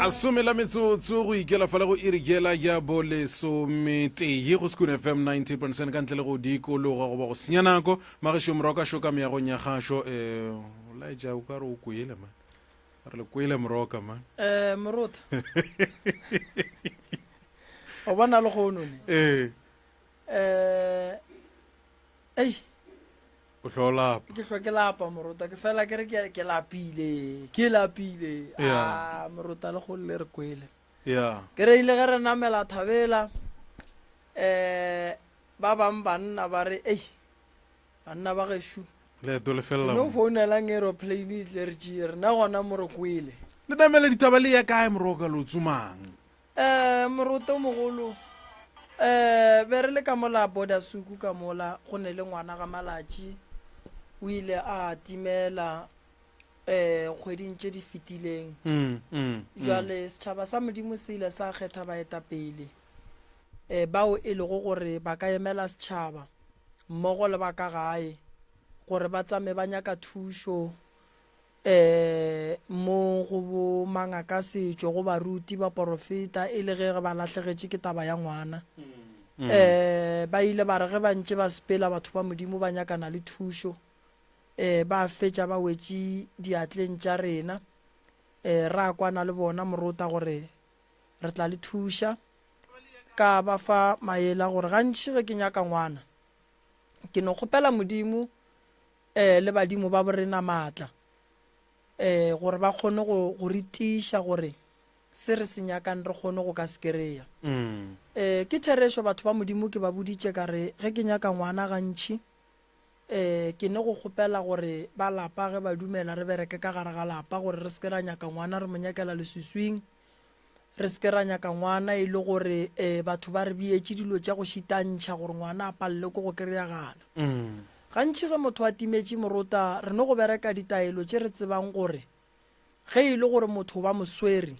Masome la metsotso go ikela fala go iri yela ya bolesometee go Sekune FM 90.7 ka ntle le go dikologa goba go senya nako. Magešo moroka šo ka meagong ya gašo eh o laetša o ka re o kwele man. Re le kwele moroka man. Eh morota. O bona le go none. Eh. Eh ei O hlo lapa. Ke hlwa ke lapa morota ke fela ke re ke ke lapile ke lapile Yeah. a morota le go le re kwele. Yeah. Ke re ile ge re namela thabela eh ba bang banna ba re ei banna ba gešo Leeto le felela no mo. founelang aeroplane e tle re tšee rena gona mo re kwele. Le namela ditaba le ya kae moroka lo tsomang? Eh, moroto mogolo eh be re le ka mola border suku ka mola go ne le ngwana ga malatši o ile a timela eh kgweding tše di fetileng Mm, mm, mm. jwale setšhaba sa modimo se ile sa kgetha baetapele eh bao e lego gore ba ka emela setšhaba mmogo le ba ka gae gore ba tsame ba nyaka thušo um mo go bo mangakasetšo, go baruti, baporofeta, e le ge ba lahlegetše ke taba ya ngwana. Um ba ile ba re ge ba ntše ba sepela batho ba Modimo ba nyakana le thušo, um ba fetša ba wetše diatleng tša rena. Um ra kwana le bona morota gore re tla le thuša. Ka ba fa maele a gore gantši ge ke nyaka ngwana ke no kgopela Modimo eh, le badimo ba borena maatla eh, gore ba kgone go, go re tiiša gore se re se nyakang re kgone go ka se kereya. Mm. Eh, ke therešo batho ba Modimo ke ba boditše ka re ge ke nyaka ngwana gantši eh, ke ne go kgopela gore ba lapa ge ba dumela re bereke ka gare ga lapa gore re se ke ra nyaka ngwana re mo nyakela leswiswing Re se ke ra nyaka ngwana e le gore um batho ba re beetše dilo tša go šitantšha gore ngwana a palele ke go kry-agala. Gantši ge motho a timetše morota re no go bereka ditaelo tše re tsebang gore ge e le gore motho ba mo swere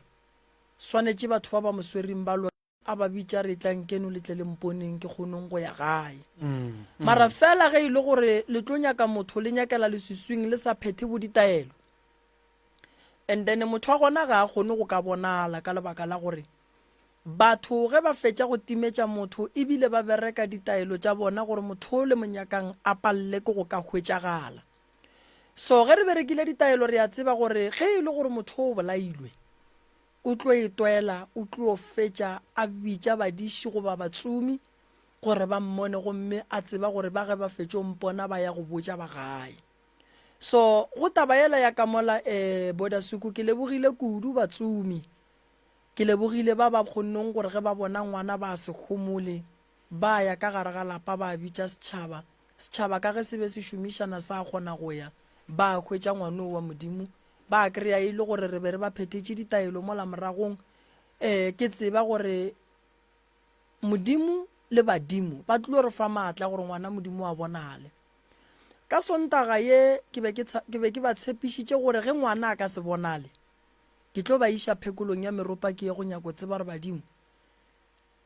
swanetše batho ba ba mo swereng ba lwe a ba bitša re tlang keno le tle le mponeng ke kgonong go ya gae. Mara fela ge e le gore le tlo nyaka motho le nyakela leswiswing le sa phethe bo ditaelo And then motho wa gona ga a kgone go ka bonala ka lebaka la gore batho ge ba fetša go timetša motho ebile ba bereka ditaelo tša bona gore motho o le monyakang a palele ke go ka hwetšagala. So ge re berekile ditaelo re a tseba gore ge e le gore motho o bolailwe o tlo e twela, o tlo fetša a bitša badiši goba batsomi gore ba mmone gomme a tseba gore ba ge ba fetšo mpona ba ya go botša ba gae. So go taba yela ya ka mola eh Bodasuku ke lebogile kudu batsomi. Ke lebogile ba ba kgonneng gore ge ba bona ngwana ba se homole ba ya ka gare ga lapa ba bitša setšhaba. Setšhaba ka ge se be se šomišana sa kgona go ya ba hwetša ngwanoo wa Modimo ba kry-a e le gore re be re ba phethetše ditaelo mola moragong. Eh ke tseba gore Modimo le badimo ba tlilo re fa maatla gore ngwana Modimo a bonale. Ka Sontaga ye ke be ke, ke be ke ba tshepišitše gore ge ngwana a ka se bonale, ke tlo ba iša phekolong ya meropa ke ye go nyako tseba gore badimo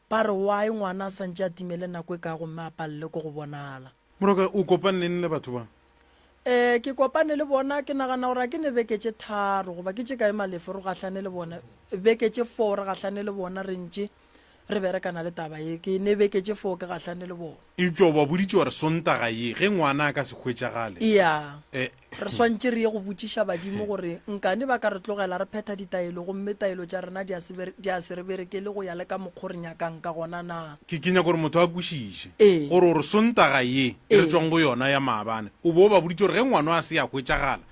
ba re why ngwana a santše a timele nako e kaa gomme a palele ke go bonala. Moroka, o kopane neng le batho ba? Eh, ke kopane le bona, ke nagana gore a ke ne beke tše tharo goba ke tše kae Malefo re gahlane le bona, beke tše four re gahlane le bona re ntše re berekana le taba ye, ke ne beke tše foo ke gahlane le bona. Eupša o ba boditše gore Sontaga ye, ge ngwana a ka se hwetšagale. Eya. E. Re swantše re ye go botšiša badimo gore nkane ba ka re tlogela re phetha ditaelo gomme taelo tša rena di a se di a se re berekele go ya le ka mokgo re nyakang ka gona na. Ke, ke nyaka gore motho a kwešiše. Ee. Gore, gore Sontaga ye, e re Ee. tšwang go yona ya maabane, o be o ba boditše gore ge ngwano a se a hwetšagala,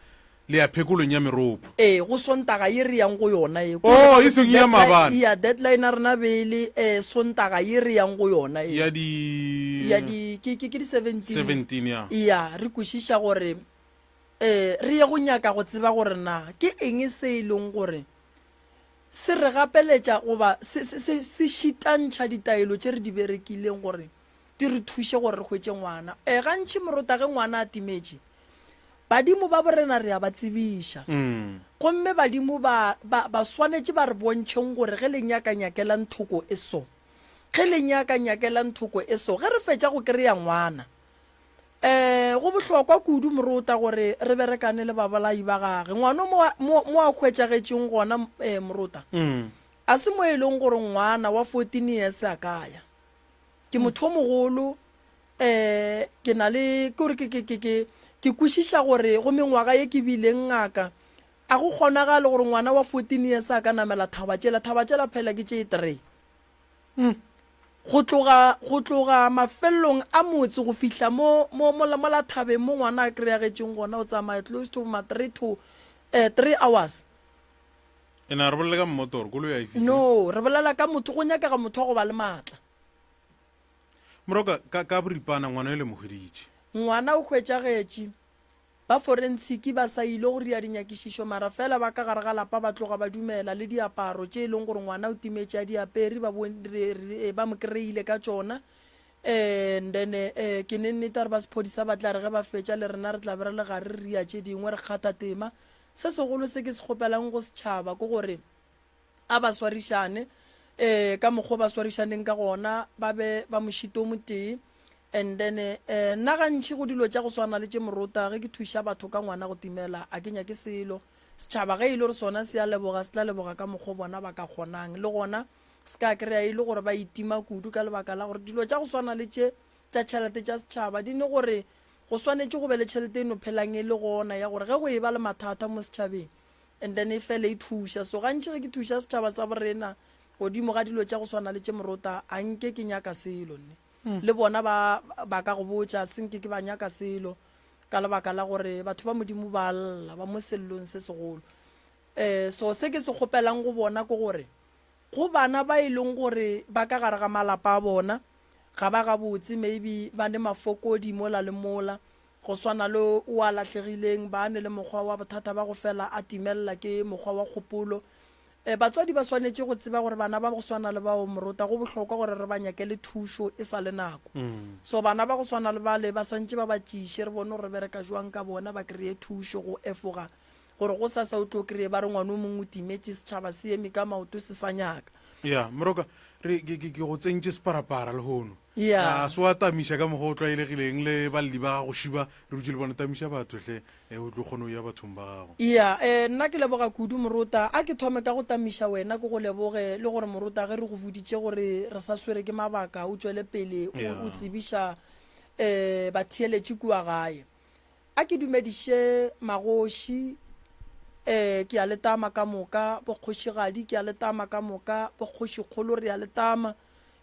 Le ya phekolong ya meropo. Ee, go Sontaga ye re yang go yona ye. Oh, e seng ya maabane. Ya, deadline ya rena be e le eh, Sontaga ye re yang go yona ye. Ya di. Ya di, ke, ke, ke di 17. 17, ya. Ya, re kwešiša gore eh, re ye go nyaka go tseba gore na ke eng se e leng gore se re gapeletša goba se, se, se, se šitantšha ditaelo tše re di berekileng gore di re thuše gore re hwetše ngwana. Eh, gantši morota ge ngwana a timetše, Badimo ba borena re a ba tsebiša. Gomme badimo ba, ba, ba swanetše ba re bontšheng gore ge le nyaka nyakelang thoko e so. Ge le nyaka nyakelang thoko e so. Ge re fetša go kry-a ngwana, Um go bohlokwa kudu morota gore re berekane le babolai ba gage. Ngwano mo mo mo a hwetšagetšeng gona um morota a se mo e leng gore ngwana wa 14 years a ka ya. Ke motho o mogolo um ke na le ke gore ke ke ke ke ke kwešiša gore go mengwaga ye ke bileng ngaka a go kgonagale gore ngwana wa 14 years a ka namela thaba tšela. Thaba tšela phela ke tše three. Go tloga, go tloga mafelelong a motse go fihla mo, mo, mo, mo la thabeng mo ngwana a kry-agetšeng gona, o tsamaya close to ma three to, eh, three hours. Ene a re bolele ka mmotoro, koloi a e fihle. No, re bolela ka motho, go nyakega motho wa go ba le maatla. Moroka, ka, ka boripana ngwana yo le mo hweditše. Ngwana o hwetšagetše. Ba forensiki ba sa ile go ria dinyakišišo mara fela ba ka gare ga lapa ba tloga ba dumela le diaparo tše e leng gore ngwana o timetše a di apere ba bo ba mo kry-ile ka tšona and then eh, ke ne nnete gore ba sephodisa ba tla re ge ba fetša le rena re tla be re le gare re ria tše dingwe re kgatha tema. Se segolo se ke se kgopelang go setšhaba ke gore A ba swarišane um ka mokgwa o ba swarišaneng ka gona, ba be ba mošito o motee. And then um nna gantši go dilo tša go swana le tše morota, ge ke thuša batho ka ngwana go timela, a ke nyake selo. Setšhaba ge e le gore sona se a leboga, se tla leboga ka mokgwa o bona ba ka kgonang. Le gona se ka kry-a e le gore ba itima kudu ka lebaka la gore dilo tša go swana le tše tša tšhelete tša setšhaba di ne gore go swanetše go be le tšhelete e no phelang e le gona ya gore ge go e ba le mathata mo setšhabeng and then e fele e thuša. So gantši ge ke thuša setšhaba sa borena godimo ga dilo tša go swana le tše morota, a nke ke nyaka selo nne. Le bona ba ba ka go botša se nke ke ba nyaka selo ka lebaka la gore batho ba Modimo ba lla, ba mo sellong se segolo. Um so se ke se kgopelang go bona ke gore go bana ba e leng gore ba ka gare ga malapa a bona ga ba gabotse, maybe ba ne mafokodi mola le mola, Go swana le o a lahlegileng, ba ne le mokgwa wa bothata ba go fela a timelela ke mokgwa wa kgopolo. E, batswadi ba swanetše go tseba gore bana ba go swana le bao morota go bohlokwa gore re ba nyakele thušo e sa le nako. So bana ba go swana le bale ba santše ba ba tšiše re bone gore re bereka jwang ka bona ba kreye thušo go efoga gore gosasa o tlo kreye ba re ngwana o mongwe o timetše setšhaba se eme ka maoto se sa nyaka. Ya, Moroka, re ke ke ke go tsentše separapara lehono. Ya. A se wa tamiša ka mokgwa o tlwaelegileng le balli ba gago šiba re dutše le bona tamiša batho hle eh, o tlo kgone o ya bathong ba gago. Ya, eh, nna ke leboga kudu Morota. A ke thome ka go tamiša wena ke go leboge le gore Morota ge re go boditše gore re sa swere ke mabaka o tšwele pele o, Ya. o tsebiša eh, batheeletši kua gae. A ke dumediše magoši, eh, ke a le tama ka moka, bokgošigadi ke a le tama ka moka, bokgošikgolo re a le tama.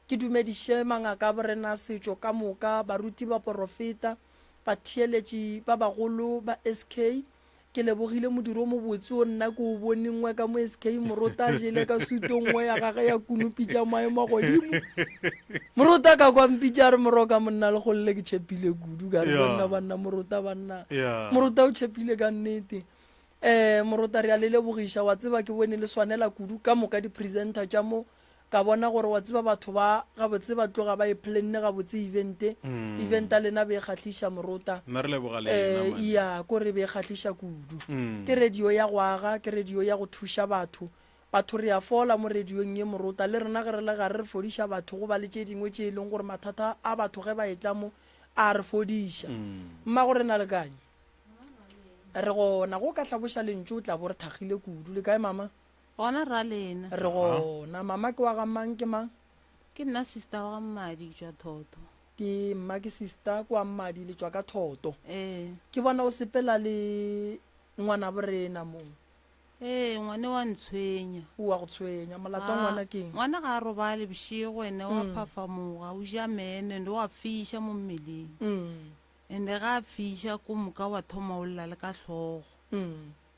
Ke dumediše mangaka a borena setšo ka moka, baruti baporofeta, batheeletši ba bagolo ba SK. Ke lebogile modiro o mobotse o nna ke o bone nngwe ka mo SK Morota a jele ka suto nngwe ya gage ya kunupi tša maemo a godimo. Morota ka kwa mpitša a re Moroka monna lekgolle ke tšhepile kudu ka re banna banna Morota banna. Morota o tšhepile ka nnete. Um Morota re a le lebogiša wa tseba ke bone le swanela kudu ka moka di-presenter tša mo Ka bona gore wa tseba batho ba gabotse ba tloga ba e planne gabotse event. Event ya lena be e kgahliša Morota. Nna re leboga lena Eh, man. iya, ko re be e kgahliša kudu. Ke radio ya go aga, ke radio ya go thuša batho. Batho re a fola mo radiong ye Morota. Le rena ge re le gare re fodiša batho go ba le tše dingwe tše e leng gore mathata a batho ge ba etla mo a re fodiša. Mmago rena le kae? Re gona. Go ka hlaboša lentšu o tla bo re thakgile kudu. Le kae mama? Gona ra lena. Re gona. Mama ke wa ga mang ke mang? Ke nna sister wa ga Mmadi ke tšwa Thoto. Ke mma ke sister kwa Mmadi le tšwa ka Thoto. Ee. Ke bona o sepela le ngwana borena mo. Ee, ngwane wa ntshwenya. O wa go tshwenya. Molato wa ngwana ke eng? Ngwana ga a robale bošego ene wa phafamoga, o ja meno ende wa fiša mo mmeleng. Ende ga a fiša ko moka wa thoma o lla le ka hlogo.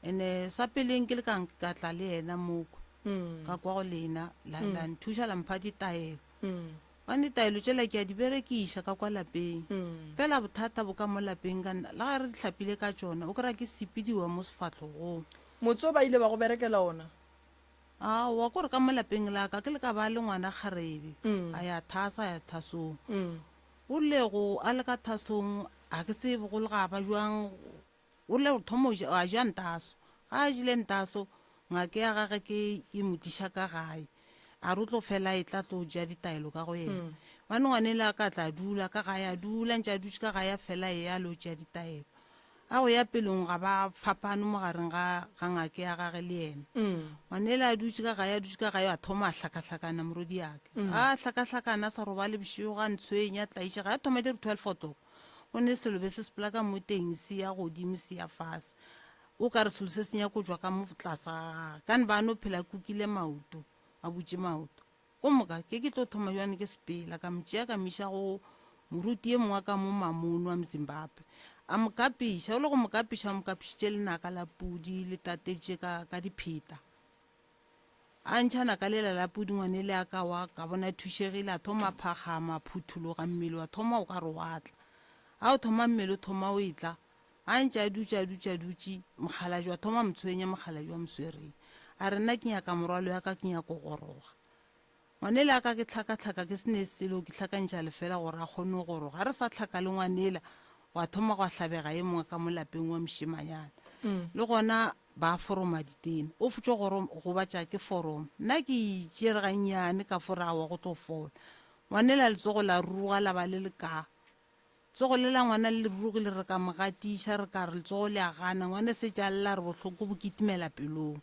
Ene sa peleng ke le ka ka tla le yena mokwe ka kwa go lena la, la nthuša la mpha ditaelo. Gobane ditaelo tšela ke a di berekiša ka kwa lapeng. Fela bothata bo ka mo lapeng ka nna, le ga re di hlapile ka tšona o kry-a ke sepediwa mo sefahlogong. Motse o ba ile ba go berekela ona? Aowa, kore ka mo lapeng la ka ke le ka ba le ngwana kgarebe, a ya thasa a ya thasong. O rile go a le ka thasong ga ke tsebe go le ga ba bjang. O rile go thoma a ja ntaso. Ga a jele ntaso, ngaka ya gage ke e mo tliša ka gae. A re o tlo fela e tla tlo ja ditaelo ka go yena. Gobane ngwanela a ka tla dula ka gae, a dula ntše a dutše ka gae a fela a eya a lo tšea ditaelo. A go ya pelong ga ba fapano mo gareng ga, ga ngake ya gage le yena. Ngwanela a dutše ka gae, a dutše ka gae, a thoma a hlakahlakana morwediake. A hlakahlakana a sa robale bošego, a ntshwenya, a tlaišega. A thoma di re 12 o'clock, go ne selo be se sepela ka mo teng, se ya godimo, se ya fase. O ka re selo se se nyako tšwa ka mo tlase ga gage. Ka ne ba no phela a kukile maoto, a butše maoto. Ko moka, ke ke tlo thoma bjane ke sepela, ka mo tšea ka mo iša go moruti ye mongwe ka mo Mamone wa Mzimbabwe. A mo kapiša, o le go mo kapiša, o mo kapišitše lenaka la pudi le tatetše ka, ka dipheta. A ntšha naka lela la pudi ngwane le a ka wa, ka bona thušegile, a thoma a phagama, a phuthologa, mmele wa thoma o ka re wa tla. A o thoma mmele o thoma o etla, a ntše a dutše, a dutše, a dutše, mokgalabje wa thoma mo tshwenya, mokgalabje wa mo swereng. A re, Nna ke nyaka morwalo ya ka, ke nyako goroga. Ngwanela a ka ke hlakahlaka ke se ne selo, ke hlakantšha lefela gore a kgone go goroga. A re sa hlaka le ngwanela, gwa thoma gwa hlabega ye mongwe ka mo lapeng wa mošemanyana. Le gona ba foroma ditene. O fetšo go gobatša ke foroma. Nna ke itšere gannyane ka fo re aowa go tlo fola. Ngwanela letsogo la ruruga la ba le le kaa. Tsogo le la ngwana le rurugile re ka mo gatiša re ka re letsogo le a gana ngwana setše a lla re bohloko bo kitimela pelong.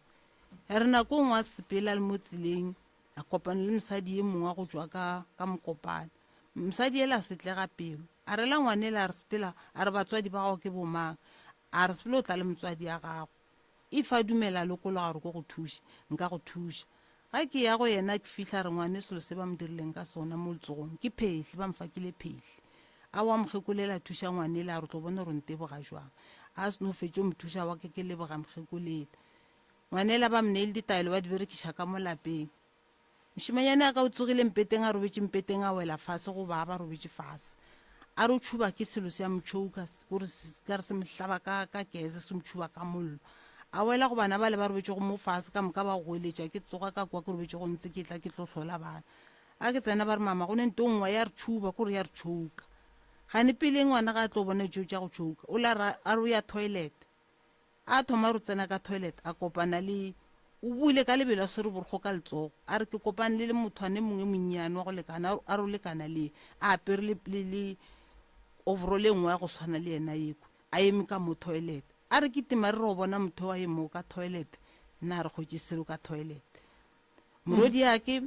Ya re nako nngwe a sepela le mo tseleng a kopana le mosadi ye mongwe go tšwa ka ka Mokopane. Mosadi yela a setlega pelo a rela ngwanela a re sepela a re batswadi ba gago ke bomang a re sepela o tla le motswadi ya gago. If a dumela a lokologa gore ko go thuše, nka go thuša. Ga ke ya go yena ke fihla re ngwane selo se ba mo dirileng ka sona mo letsogong ke phehli, ba mfakile phehli. Aowa mokgekolela thuša ngwanele a re tlo bona gore nteboga jwang. A se no fetše o mo thuša wa ke ke leboga mokgekolela. Ngwanela ba mneile ditaelo ba di berekiša ka mo lapeng. Mošemanyane a ka o tsogile mpeteng a robetše mpeteng a wela fase go ba ba robetše fase. A re o tšhuba ke selo se a mo tšhouka kore ka re se mo hlaba ka ka keze se mo tšhuba ka mollo. A wela go bana bale ba robetšego mo fase ka moka ba goeletša ke tsoga ka kwa ke robetše go ntse ke tla ke tlo hlola bana. A ke tsena ba re mama go ne nto nngwe ya re tšhuba kore ya re tšhouka. Gane pele ngwana ga a tlo bona tšeo tša go tšhouka o la a re o ya toilet. A thoma ro tsena ka toilet a kopana le o buile ka lebelo a swere borokgo ka letsogo a re ke kopane le le mothwane mongwe monnyane wa go lekana a re o lekana le a apere le, le, le overall e nngwe ya go swana le yena yekwe a eme ka mo toilet a re kitima re ro bona motho wa emo ka toilet nna a re kgwetše selo ka toilet Morwediake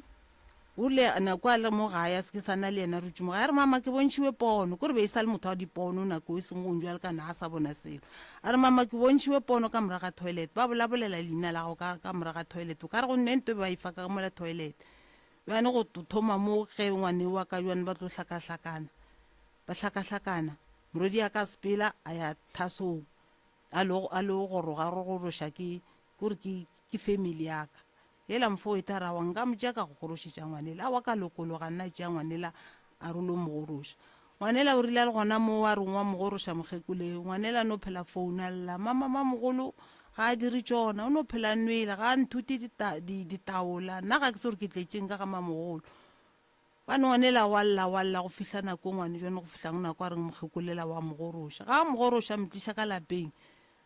o rile nako a le mo gae a se ke sa na le yena rutše mo gae a re mama ke bontšhiwe pono kore be e sa le motho wa dipono nako e seng gong jwale ka na a sa bona selo a re mama ke bontšhiwe pono ka morago ga toilet ba bolabolela leina la gago ka, ka morago ga toilet o ka re go nne nto be ba ifa ka mola toilet bjane go thoma mo ge ngwane wa ka jwane ba tlo hlakahlakana ba hlakahlakana morwediaka a sepela a ya thasong a lo a lo goroga ro goroša ke kore ke ke family ya ka yela mfo e thara wa nka mo tšea ka go gorošetša ngwanela a wa ka lokologa nna tšea ngwanela a re lo mo goroša ngwanela o rile a le gona mo wa reng wa mo goroša mokgekole ngwanela no phela founa lla mama mamogolo ga a dire tšona o no phela nwele ga a nthute ditaola nna ga ke se gore ke tletšeng ka ga mamogolo Ba no nela wa lla wa lla go fihla nako ngwane jone go fihla nako a reng mokgekolela wa mo goroša. Ga a mo goroša mo tliša ka lapeng.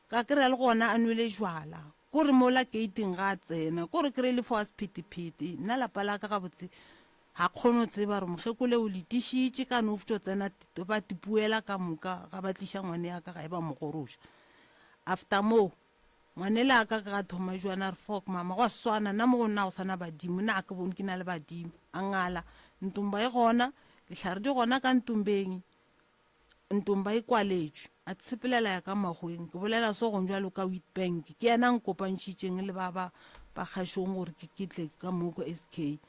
Ka kry-a le gona a nwele jwala. Ko re mola gate-ing ga a tsena. Ko re kry-e le fo a sephethephethe. Nna lapa la ka gabotse ga kgone go tseba gore mokgekole o letišitše ka no fetšo tsena ba tipuela ka moka ga ba tliša ngwane ya ka gae ba mo goroša. After moo Ngwanela a ka ka thoma jwana a re fok mama gwa swana nna mo go nna go sana badimo nna a ke bone ke na le badimo a ngala ntomba e gona dihlare di gona ka ntombeng ntomba e kwaletšwe a tshepelela ya ka magweng ke bolela so gong jalo ka Witbank ke yena a nkopantšhitšeng le ba ba ba kgašong gore ke ke tle ka mo ko SK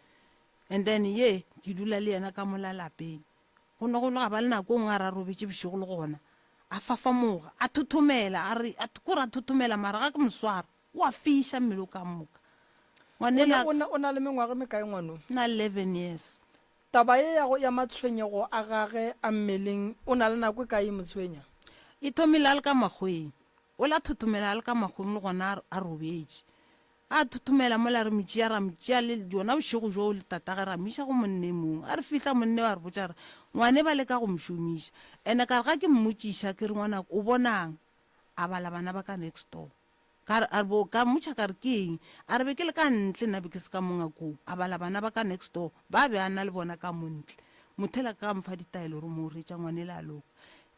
and then ye ke dula le yena ka mola lapeng Go ne go le ga ba le nako nngwe a re a robetše bošego le gona, a fafamoga, a thothomela, a re, a, kore a thothomela, mara ga ke mo swara, o a fiša mmele o ka moka. Ngwanela. O na, o na le mengwaga e mekae ngwano? Na le 11 years. Taba ye ya go, ya matshwenyego a gage a mmeleng, o na le nako e kae e mo tshwenya? E thomile a le ka makgweng. O la thothomela a le ka makgweng le gona a, a robetše. A thothomela mola re mo tšea, ra mo tšea le bjona bošego bjoo le tatagwe ra mo iša go monna e mongwe. A re fihla monna eo a re botša a re, Ngwane ba leka go mo šomiša. Ene ka re ga ke mmotšiša ke re ngwanaka o bonang? A bala bana ba ka next door. Ka re, a re bo, ka mmotša ka re ke eng? A re be ke le ka ntle nna be ke se ka mo ngakong. A bala bana ba ka next door ba be a na le bona ka mo ntle. Motho ela ka mpha ditaelo gore mo retša ngwanela a loka.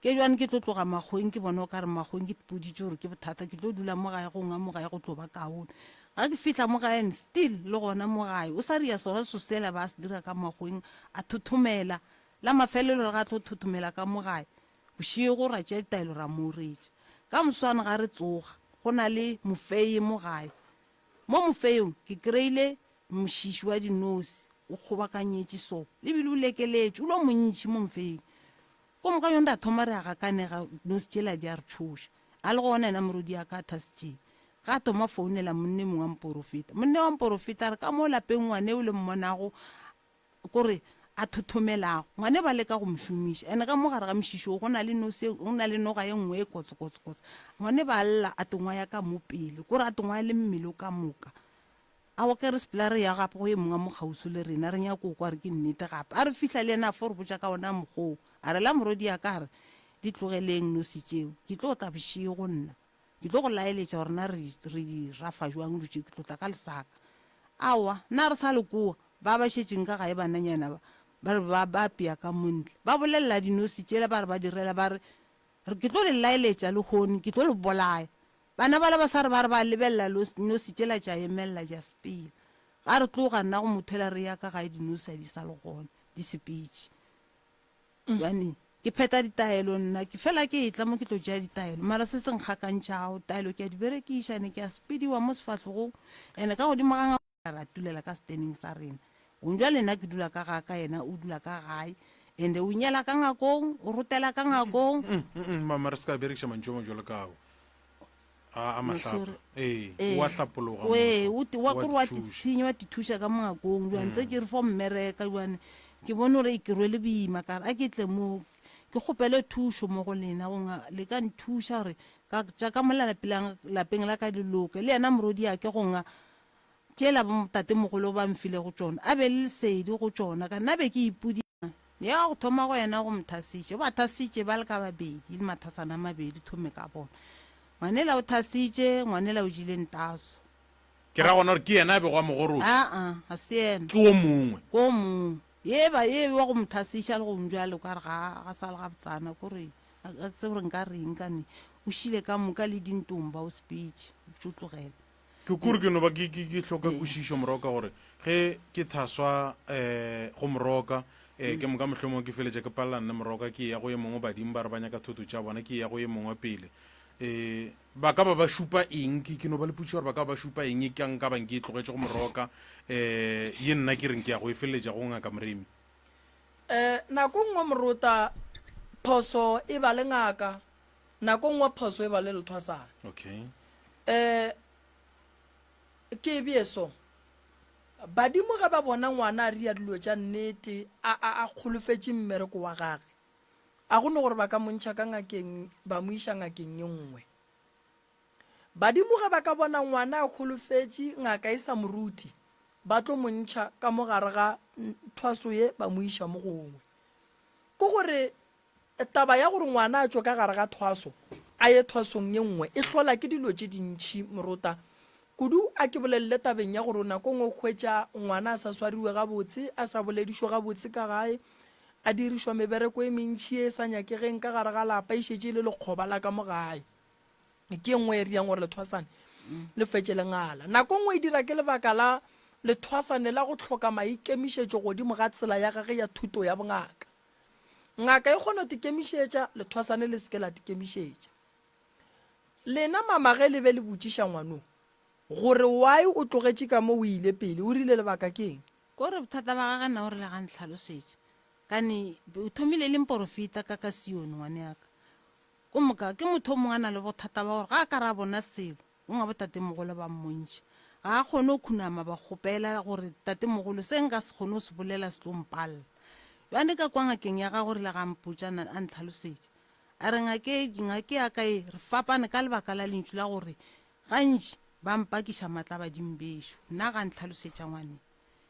Ke jwane ke tlo tloga makgoweng ke bona o ka re makgoweng ke ipoditše gore ke bothata ke tlo dula mo gae go nga mo gae go tlo ba kaone. Ga ke fihla mo gae and still le gona mo gae o sa ria sona so sela ba se dira ka makgoweng a thothomela. La mafelelo re ga tlo thothomela ka mo gae bošego ra tšea ditaelo ra mo retša. Ka moswane ga re tsoga go na le mofeye mo gae. Mo mofeyong ke kry-ile mošiši wa dinose o kgobakanyetše so le bile o lekeletše o lo montši mo mofeyeng. Ko moka yona ra thoma re a gakanega nosi tšela di a re tšhoša. A le gona yena morwedi ya ka a thasitšeng. Ga a thoma founela monne mongwe wa mporofeta. Monne wa mporofeta a re ka mo lapeng ngwane o le mmonago kore a thothomelago. Ngwane ba leka go mo šomiša. Ene ka mo gare ga mošiši o go na le nosi go na le noga ye nngwe e kotse kotse kotse. Ngwane ba lla a tongwa ya ka mo pele kore a tongwa le mmele o ka moka. Aowa ke re sepela re ya gape go ye mongwe a mo kgauswi le rena, re nyako kwa re ke nnete gape. A re fihla le yena a fo re botša ka ona mokgwa oo. A re la morwedi ya ka a re, Di tlogeleng nosi tšeo, ke tlo tla bošego nna. Ke tlo go laeletša gore na re, re di rafa jwang dilo tše, ke tlo tla ka lesaka. Aowa, na re sa le kowa, ba ba šetšeng ka gae bananyana ba, ba re ba, ba apea ka mo ntle. Ba bolelela dinosi tšela ba re ba di rela ba re, Re, ke tlo le laeletša lehono, ke tlo le bolaya. Bana bala ba sa re ba re ba lebelela nosi tšela tša emelela tša sepela. Ga re tloga nna go motho ela re ya ka gae dinosi a di sa le gona, di sepetše. Bjane ke phetha ditaelo nna ke fela ke etla mo ke tlo tšea ditaelo mara se se nkgakantšhago taelo ke a di berekiša ene ke a sepediwa mo sefahlogong ene ka godimo ga Ra tulela ka steneng sa rena. Gong jwale nna ke dula ka ga ka yena o dula ka gae. Ende o nyela ka ngakong, o rotela ka ngakong. Mm, mm, mm, mama re se ka berekiša mantšu a majwalo ka ao. A a mahlapa. Ee, o a hlapologa. Ee, o wa kore wa titshinya wa tithuša ka mo ngakong. Jwale ntse ke re fo mmereka jwale ke bone gore ke rwele boima ka re a ke tle mo ke kgopele thušo mo go lena gonga le ka nthuša gore ka tša ka mo lapeng la ka di loke le yena morodi ya ke gonga Tšela botatemogolo ba mfilego tšona, a be le lesedi go tšona, ka nna be ke ipodi. Ya go thoma go yena go mothasitše, o ba thasitše ba le ka babedi, le mathasana a mabedi, thome ka bona. Ngwanela o thasitše, ngwanela o jile ntaso. Ke ra gona gore ke yena a bego a mo goroša? Aa, ga se yena. Ke o mongwe? Ke o mongwe. Ye ba, ye wa go mo thasiša le go bjale o ka re ga, ga sa le gabotsana, ko re, ga ke tsebe gore nka reng ka ne. O šile ka moka le dintomba o sepetše, o tšo tlogela. Ke kore ke no ba ke, ke, ke hloka kwešišo moroka gore ge ke thaswa um go moroka um ke moka mohlomongwe ke feletša ke palela nne moroka ke ya go ye mongwe badimo ba re ba nyaka thoto tša bona ke ya go ye mongwe pele um ba ka ba ba šupa eng ke, ke no ba le potšišo gore ba ka ba ba šupa eng ka nka bang ke e tlogetše go moroka um ye nna ke reng ke ya go e feleletša go ngaka Moremi. Um nako nngwe morota phoso e ba le ngaka Nako nngwe phoso e ba le lethwasana. Okay. Eh, ke e bee so. Badimo ge ba bona ngwana a ria dilo tša nnete, a, a, a kgolofetše mmereko wa gage, a go no gore ba ka mo ntšha ka ngakeng ba mo iša ngakeng ye nngwe. Badimo ge ba ka bona ngwana a kgolofetše ngaka e sa mo rute, ba tlo mo ntšha ka mo gare ga thwaso ye ba mo iša mo gongwe. Ke gore Taba ya gore ngwana a tšwe ka gare ga thwaso a ye thwasong ye nngwe e hlola ke dilo tše dintši, Morota. Kudu a ke bolelele tabeng ya gore nako nngwe o hwetša ngwana a sa swariwe gabotse, a sa boledišwe gabotse ka gae, a dirišwa mebereko e mentši ye e sa nyakegeng ka gare ga lapa, e šetše e le lekgoba la ka mo gae. Ke e nngwe e riang gore lethwasane le fetše le ngala. Nako nngwe e dira ke lebaka la lethwasane la go hloka maikemišetšo godimo ga tsela ya gage ya thuto ya bongaka. Ngaka e kgona go tikemišetša, lethwasane le se ke la tikemišetša. Lena mama ge le be le botšiša ngwano gore why o tlogetše ka mo o ile pele, o rile lebaka ke eng? Ko re bothata ba gage nna o rile ga ntlhalosetša. Kane o thomile e le mporofeta ka ka Sione ngwane ya ka. Ko moka ke motho o mongwe a na le bothata ba gore ga a ka ra bona selo O nga botatemogolo ba mmontšha. Ga a kgone go khunama ba kgopela gore, Tatemogolo, se nka se kgone go se bolela se tlo mpalela. Bjale ka kwa ngakeng ya gagwe o rile ga a mpotša a ntlhalosetša. A re, Ngake, ngake ya ka e, re fapane ka lebaka la lentšu la gore gantši ba mpakiša matla badimo bešo. Nna ga a ntlhalosetša ngwaneng.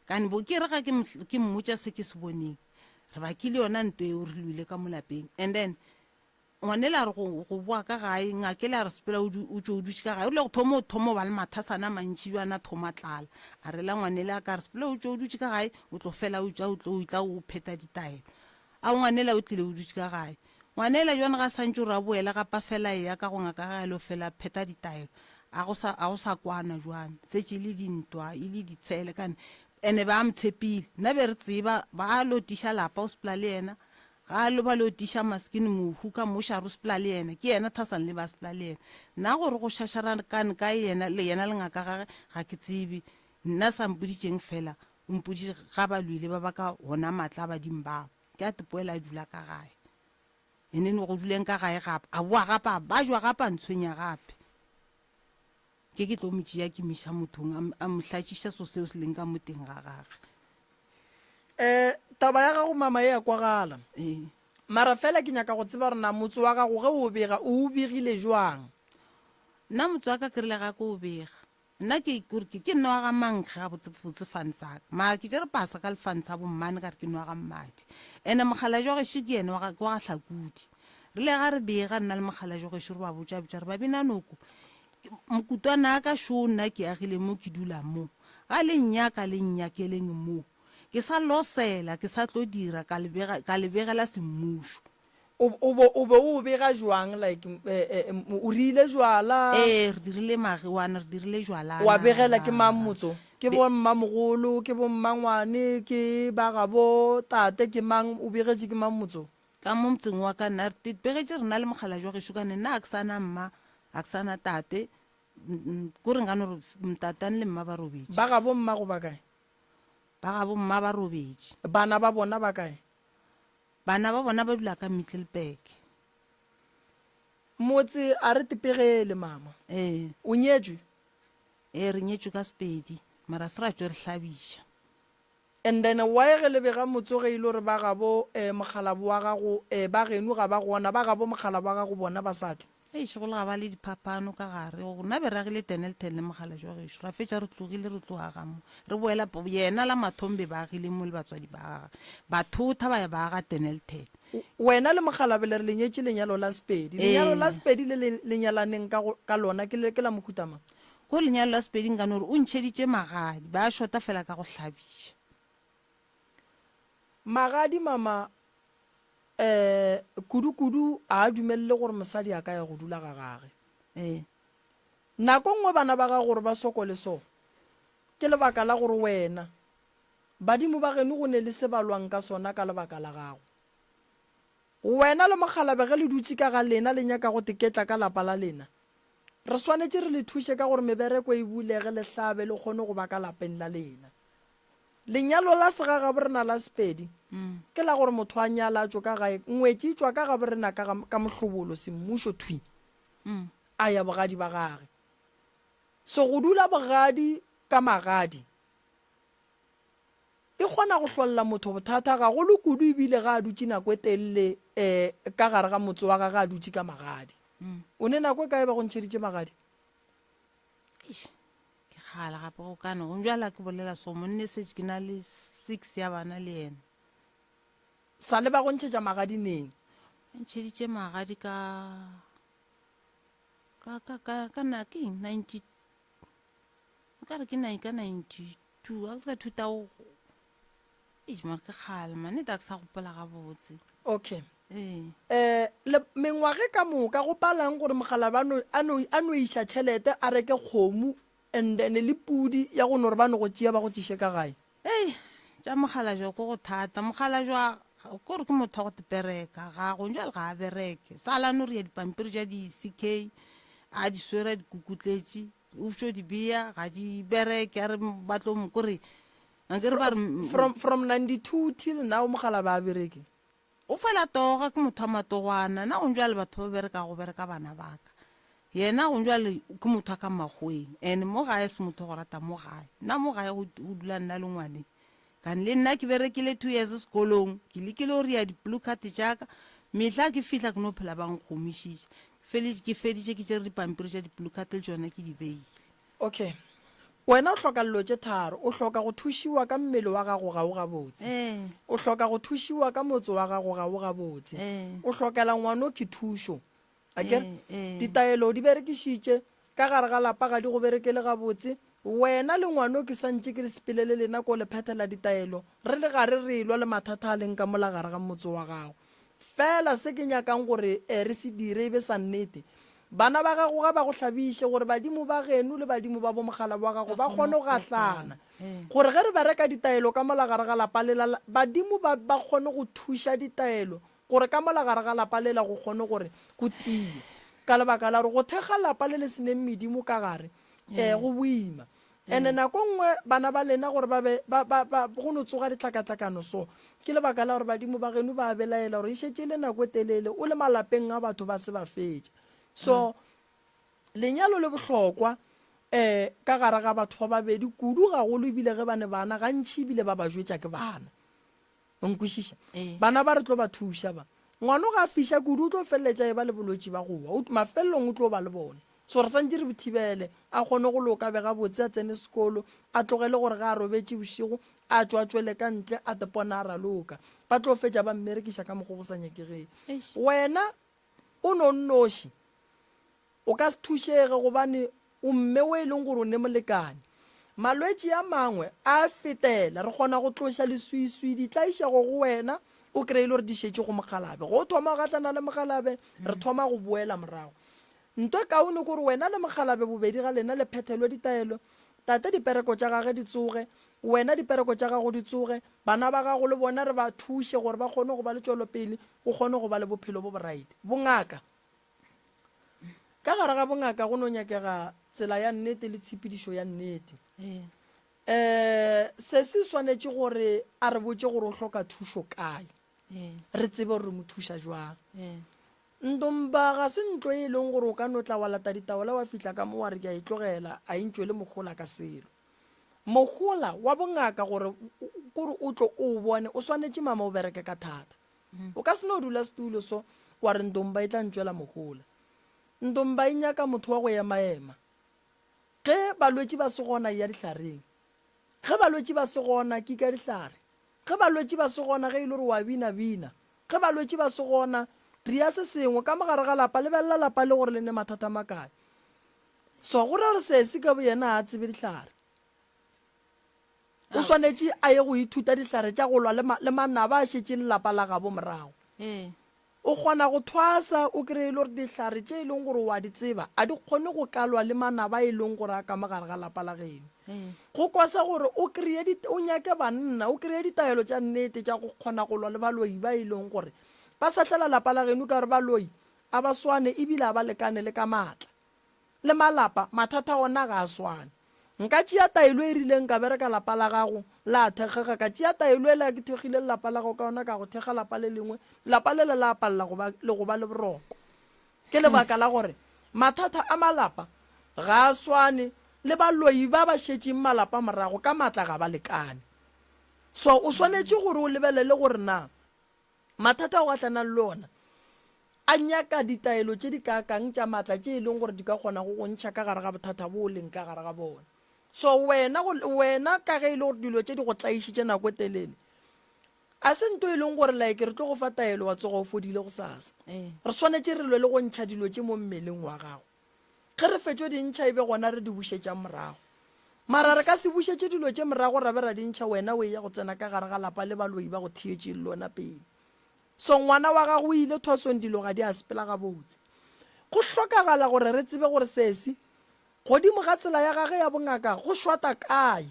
Kane bo ke re ga ke, ke mmotša se ke se boneng, re bakile yona ntwa eo re lwile ka mo lapeng. And then Ngwanela a re go, go boa ka gae, ngakele a re sepela o, o tšwe o dutše ka gae. O rile go thoma o thoma o ba le mathasana a mantši bjana a thoma tlala. A rela ngwanele a ka re sepela o tšwe o dutše ka gae, o tlo fela o tša o tlo tla o phetha ditaelo. A ngwanela o tlile o dutše ka gae. Ngwanela jwang ga santše o re a boele gapa fela eya ka go ngaka ge a lo fela phetha ditaelo. A go sa a go sa kwana jwang. Setše e le dintwa, e le ditshele kane. Ene ba mtshepile. Nna be re tseba ba lo tiša lapa o sepela le yena. Ga a lo ba lo tiša maskini mohu ka mošaro o sepela le yena. Ke yena Thasan le ba sepela le yena. Nna gore go šašarakane kae yena le yena le ngaka gage ga ke tsebe. Nna sa mpoditšeng fela o mpoditše ga ba lwile ba baka gona matla a badimo bao. Ke a tepoela a dula ka gae. Ene no go duleng ka gae gape a boa gape a bajwa gape a ntshwenya gape. Ke ke tlo mo tšea ke mo iša mothong a mo hlatšiša so seo se leng ka mo teng ga gage. Um taba ya gago mama e a kwagala. Ee. Mara fela ke nyaka go tseba gore na motse wa gago ge o bega o o begile jwang? Nna motse wa ka ke rile ga ke o bega Nna ke, kore ke, ke nna wa ga Mankge gabotsebotse fantsha ka. Mara ke tšere pasa ka lefantsha bommane ka re ke nwa ga mmadi. Ene mokgalajwe wa gešo ke yena wa ga, ke wa ga Hlakudi. Re le ga re bega nna le mokgalajwe wa gešo re ba botša botša re ba bina noko. Mokutwana wa ka šoo nna ke agile mo ke dula mo. Ga le nnyaka le nnyakeleng mo. Ke sa losela ke sa tlo dira ka le bega, ka le begela semmušo. O, o bo, o be o bega jwang like eh, eh, o rile jwala? Ee, re dirile magiwana, re dirile jwalana. Wa begela ke mang motso? Ke bo mmamogolo, ke bo mmangwane, ke ba gabo tate, ke mang? O begetše ke mang motso? Ka mo motseng wa ka nna re begetše rena le mokgalabje wa gešo ka ne nna ga ke sa na mma, ga ke sa na tate. Ko re nka no re ntatane le mma ba robetše. Ba gabo mmago ba kae? Ba gabo mma ba robetše. Bana ba bona ba kae? Bana ba bona ba dula ka Middelburg. Motse a re tepegele mama. Ee. O nyetšwe? Ee, re nyetšwe ka Sepedi, mara se ra tšwe re hlabiša. And then why ge le bega motse ge e le gore ba gabo eh, mokgalabo wa gago eh, ba geno ga ba gona, ba gabo mokgalabo wa gago bona ba sa tle? Eish, go le ga ba le diphapano ka gare. Rona be re agile Dennilton le mokgalabje wa gešo. Ra fetša re tlogile re tlo aga mo. Re boela yena la mathomo be ba agile mo le batswadi ba gagwe. Ba thotha ba ya ba aga Dennilton. Wena le mokgalabje le re le nyetše lenyalo la Sepedi. Lenyalo la Sepedi le le le nyalaneng ka go, ka lona ke le, ke la mohuta mang? Go lenyalo la Sepedi nka no re o ntšheditše magadi. Ba šota fela ka go hlabiša. Magadi mama Ee, kudu-kudu a a dumelele gore mosadi a ka ya go dula ga gage. Ee. Nako nngwe bana ba gago gore ba sokole so, ke lebaka la gore wena, badimo ba geno go ne le se ba lwang ka sona ka lebaka la gago. Wena le mokgalabje ge le dutše ka ga lena le nyaka go teketla ka lapa la lena, re swanetše re le thuše ka gore mebereko e bulege le hlabe le kgone go ba ka lapeng la lena. Lenyalo la segagaborena la Sepedi ke la gore motho a nyala a tšwe ka gae, ngwetši e tšwa ka gaborena ka, ka mohlobolo, semmušo thwi, a ya bogadi ba gage. So go dula bogadi ka magadi e kgona go hlolla motho bothata gagolo kudu ebile ga a dutše nako e telele um ka gare ga motse wa gage a dutše ka magadi. O ne nako e kae ba go ntšheditše magadi? Eish. Ke kgale gape go kane go njwala ke bolela so monne setse ke na le six ya bana le yena. Sa le ba go ntšhetša magadi neng? Ba ntšheditše magadi ka ka ka ka ka na ke eng 90 nka re ke nine ka 92 a ke se ka 2000 eish mara ke kgale man nnete a ke sa gopola gabotse. Okay. Ee. Eh, le mengwage ka moka go palang gore mokgalabje a no, a no, a no iša tšhelete a reke kgomo and then le pudi ya go no re ba no go tšea ba go tšiše ka gae. Ei, tša mokgalabje ko go thata. Mokgalabje wa, ko re ke motho wa go tepereka, ga go jwale ga a bereke. Sala no re ya dipampiri tša di-C_K, a di swere a di kukutletše, o fšo di bea, ga di bereke, a re ba tlo mo, ko re, akere ba re. From, from 92 till now mokgalabje a bereke. O fela toga ke motho wa matogwana na gong jwale batho ba bereka go bereka bana baka yena gong jwale ke motho wa ka makgoweng and mo gae se motho go rata mo gae nna mo gae go dula nna le ngwane kane le nna ke berekile two years sekolong ke lekile go ria di-blue card tšaka mehla ke fihla ke no phela ba nkgomišitše ke feditše ke tšere dipampiri tša di-blue card le tšona ke di beile Okay. Wena o hloka dilo tše tharo. O hloka go thušiwa ka mmele wa gago ga o gabotse. Ee. O hloka go thušiwa ka motse wa gago ga o gabotse. Ee. O hlokela ngwanokhwi thušo. Akere? Ee, ee. Ditaelo o di berekišitše, ka gare ga lapa ga di go berekele gabotse. Wena le ngwano ke sa ntše ke le sepele le lena ko le phethela ditaelo, re le gare re elwa le mathata a leng ka mola gare ga motse wa gago. Fela se ke nyakang gore re se dire e be sa nnete. Bana ba gago ga ba go hlabiše, gore badimo ba geno le badimo ba bomogala wa gago ba kgone go gahlana. Gore ge re bereka ditaelo ka mola gare ga lapa lela, badimo ba ba kgone go thuša ditaelo gore ka mola gare ga lapa lela go kgone gore go tie. Ka lebaka la gore go thekga lapa le le se neng medimo ka gare, um go boima. Ene nako nngwe bana ba lena gore ba be ba, ba, ba, go no tsoga ditlakatlakano so, ke lebaka la gore badimo ba geno ba a belaela gore e šetše e le nako e telele o le malapeng a batho ba se ba fetša. So lenyalo le bohlokwa um ka gare ga batho ba babedi kudu gagolo ebile ge ba ne bana gantši ebile ba ba jwetša ke bana. O nkwešiša? Ee. Bana ba re tlo ba thuša ba. Ngwano ga a fiša kudu o tlo feleletša e ba le bolwetši ba go wa. Mafelelong o tlo ba le bona. So re santše re bo thibele a kgone go loka be gabotse a tsene sekolo a tlogele gore ga a robetše bošego a tšwa tšwele ka ntle a tepona a raloka. Ba tlo fetša ba mmerekiša ka mokgwa go sa nyakegeng. Wena o no nnoši. O ka se thušege gobane o mme o e leng gore o ne molekane. Malwetši a mangwe a a fetela, re kgona go tloša leswiswi, ditlaišego go wena, o kry-e le gore di šetše go mokgalabe. Ge o thoma go gahlana le mokgalabe, re thoma go boela morago. Nto e kaone ke gore wena le mokgalabe bobedi ga lena le phethelwe ditaelo, tate dipereko tša gage di tsoge, wena dipereko tša gago di tsoge, bana ba gago le bona re ba thuše gore ba kgone go ba le tšwelopele, go kgone go ba le bophelo bo boraite. Bongaka. Ka gare ga bongaka go no nyakega tsela ya nnete le tshepedišo ya nnete. Um se se swanetše gore a re botše gore o hloka thušo kae, re tsebe gore re mo thuša jwang. Ntomba ga se ntlo e leng gore o ka no tla wa lata ditaola wa fihla ka mo wa re ke a e tlogela, a e ntšwele mohola ka selo. Mohola wa bongaka gore kore o tlo o bone o swanetše mama o bereke ka thata. O ka se no dula setulo so wa re Ntomba e tla ntšwela mohola. Ntomba e nyaka motho wa go emaema. Ge balwetši ba se gona eya dihlareng. Ge balwetši ba se gona kika dihlare. Ge balwetši ba se gona ge e le gore wa bina bina. Ge balwetši ba se gona dria se sengwe ka mogare ga lapa lebelela lapa le gore le ne mathata makae. So go ra gore sesi ka boyena ga a tsebe dihlare. O swanetše a ye go ithuta dihlare tša go lwa le, le manaba a šetšeng lapa la gabo morago. Ee. O kgona go thwasa o kry-e le gore dihlare tše e leng gore wa di tseba a di kgone go ka lwa le manaba e leng gore a ka mo gare ga lapa la geno. Ee. Go kwasa gore o kry-e o nyake banna, o kry-e ditaelo tša nnete tša go kgona go lwa le baloi ba e leng gore ba sahlela lapa la geno ka gore baloi a ba swane ebile a ba lekane le ka maatla. Le malapa, mathata ona ga a swane. Nka tšea taelo e rileng ka bereka lapa la gago la thekgega, ka tšea taelo ela ke thekgile lelapa la gago ka yona ka go thekga lapa le lengwe, lapa lela la palela go ba le go ba le boroko. Ke lebaka la gore mathata a malapa ga a swane le baloi ba ba šetšeng malapa morago ka matla ga ba lekane. So o swanetše gore o lebelele gore na Mathata ao gahlanang le ona a nyaka ditaelo tše di kaakang tša maatla tše e leng gore di ka kgona go go ntšha ka gare ga bothata bo o leng ka gare ga bona. So wena, wena ka ge e le gore dilo tše di go tlaišitše nako e telele, a se nto e leng gore like re tlo go fa taelo wa tsoga o fodile gosasa. Ee. Re swanetše re lwe le go ntšha dilo tše mo mmeleng wa gago. Ge re fetšo di ntšha e be gona re di bušetšang morago. Mara re ka se bušetše dilo tše morago ra be ra di ntšha wena o eya go tsena ka gare ga lapa le baloi ba go theetše le lona pele. So ngwana wa gago o ile thwasong dilo ga di a sepela gabotse. Go hlokagala gore re tsebe gore sesi godimo ga tsela ya gage ya bongaka go šwata kae.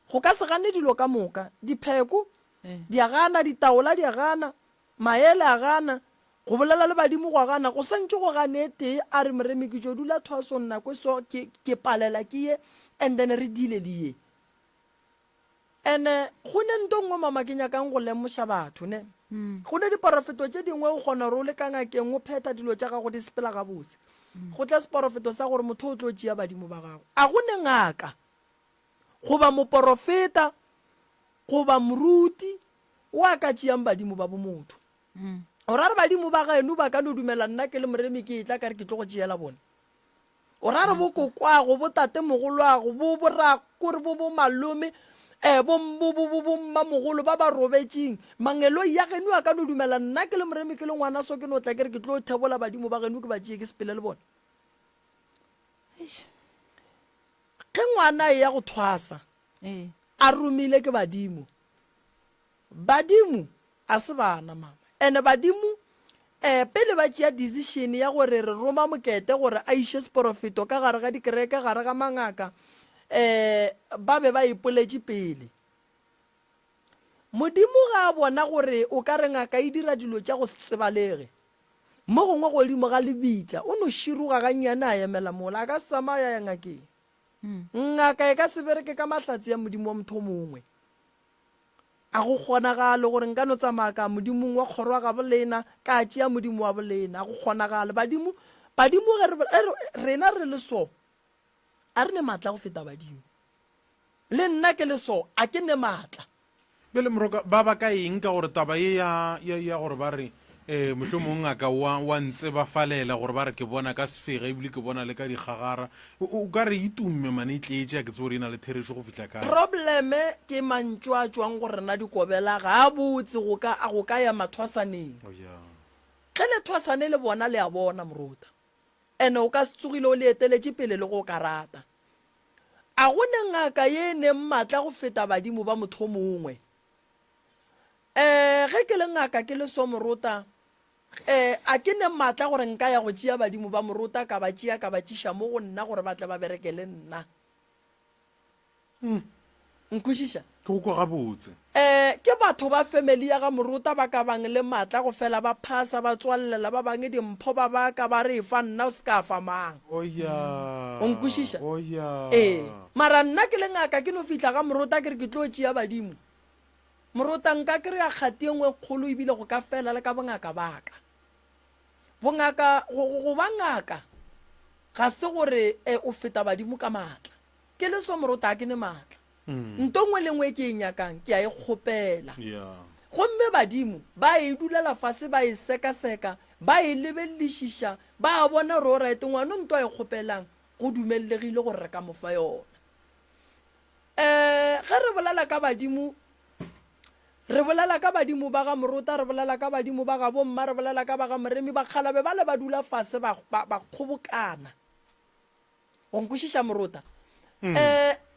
Go ka se gane dilo ka moka. Dipheko di a gana, ditaola di a gana, Maele a gana, go bolela le badimo gwa gana, go santše go gane e tee, a re Moremi ke tšo dula thwasong nako e so ke, ke palela ke ye and then re deale le ye. Ene go ne nto nngwe mama ke nyakang go lemoša batho ne. Go ne diporofeto tše dingwe o kgona gore o le ka ngakeng o phetha dilo tša gago di sepela gabotse. Go tla seporofeto sa gore motho o tlo tšea badimo ba gago. A go ne ngaka goba moporofeta goba moruti o a ka tšeang badimo ba bomotho. O ra re badimo ba geno ba ka no dumela nna ke le moremi ke etla ka re ke tlo go tšeela bone? O ra re bo kokwago, bo tatemogolwago, bo borakore, bo bo malome, um bo, bo, bo, bo, bo mmamogolo ba ba robetšeng, mangeloi ya geno a ka no dumela nna ke le moremi ke le ngwana so ke no tla ke re ke tlo thebola badimo ba geno ke ba tšee ke sepele le bone? Ge ngwana a eya go thwasa, Ee. a romile ke badimo. Badimo a se bana mama. Ene badimo eh, pele ba tšea decision ya gore re roma mokete gore a iše seporofeto ka gare ga dikereke, gare ga mangaka, eh, ba be ba ipoletše pele. Modimo ga a bona gore o ka re ngaka e dira dilo tša go se tsebalege, mo gongwe godimo ga lebitla, o no široga gannyane a emela mola, a ka se tsamaye a ya ngakeng. Ngaka e ka se bereke ka mahlatse ya Modimo wa motho o mongwe. A go kgonagale gore nka no tsamaya ka Modimong wa kgoro wa gabo lena, ka tšea Modimo wa bolena. A go kgonagale. Badimo, badimo ge re, re, rena re le so, a re ne maatla go feta badimo. Le nna ke le so, a ke ne maatla. Bjale Moroka, ba baka eng ka gore taba ye ya, ya, ya gore ba re, eh, mohlomong ngaka wa, wa ntsebafalela gore ba re ke bona ka sefega ebile ke bona le ka dikgagara. O, o ka re e tumme mane e tletše, a ke tsebe gore e na le therešo go fihla kae. Probleme ke mantšu a tšwang go rena dikobela ga a botse go ka, a go ka ya mathwasaneng. Oh, yeah. Ge lethwasane le bona le a bona Morota. Ene o ka se tsogile o le eteletše pele le go o ka rata. A go ne ngaka ye e neng matla go feta badimo ba motho mongwe? Ee, ge ke le ngaka ke le so morota, ee, a ke ne matla gore nka ya go tšea badimo ba morota ka ba tšea ka ba tšiša mo go nna gore ba tle ba bereke le nna. Nkwešiša? Ke go kwa gabotse. Ee, ke batho ba family ya ga Morota ba ka bang le matla go fela ba phasa ba tswallela ba bangwe dimpho ba baka ba re efa nna o se ka fa mang. Oh ya. O nkwešiša? Oh ya. Ee, mara nna ke le ngaka ke no fihla ga Morota ke re ke tlo tšea badimo. Morota nka kry-a kgati e nngwe e kgolo ebile go ka fela le ka bongaka ba ka. Bongaka, go, go, go ba ngaka ga se gore eh, o feta badimo ka matla. Ke le so morota a ke ne maatla. Nto nngwe le nngwe e ke e nyakang ke a e kgopela. Gomme badimo ba e dulela fase ba e sekaseka, ba e lebelelišiša, ba bona gore oraete ngwano nto a e kgopelang go dumellegile gore re ka mo fa yona. Um ge re bolela ka badimo, re bolela ka badimo ba ga morota, re bolela ka badimo ba ga bomma, re bolela ka ba ga moremi, bakgalabe bale ba dula fase ba, ba, ba kgobokana. O nkwešiša morota? Um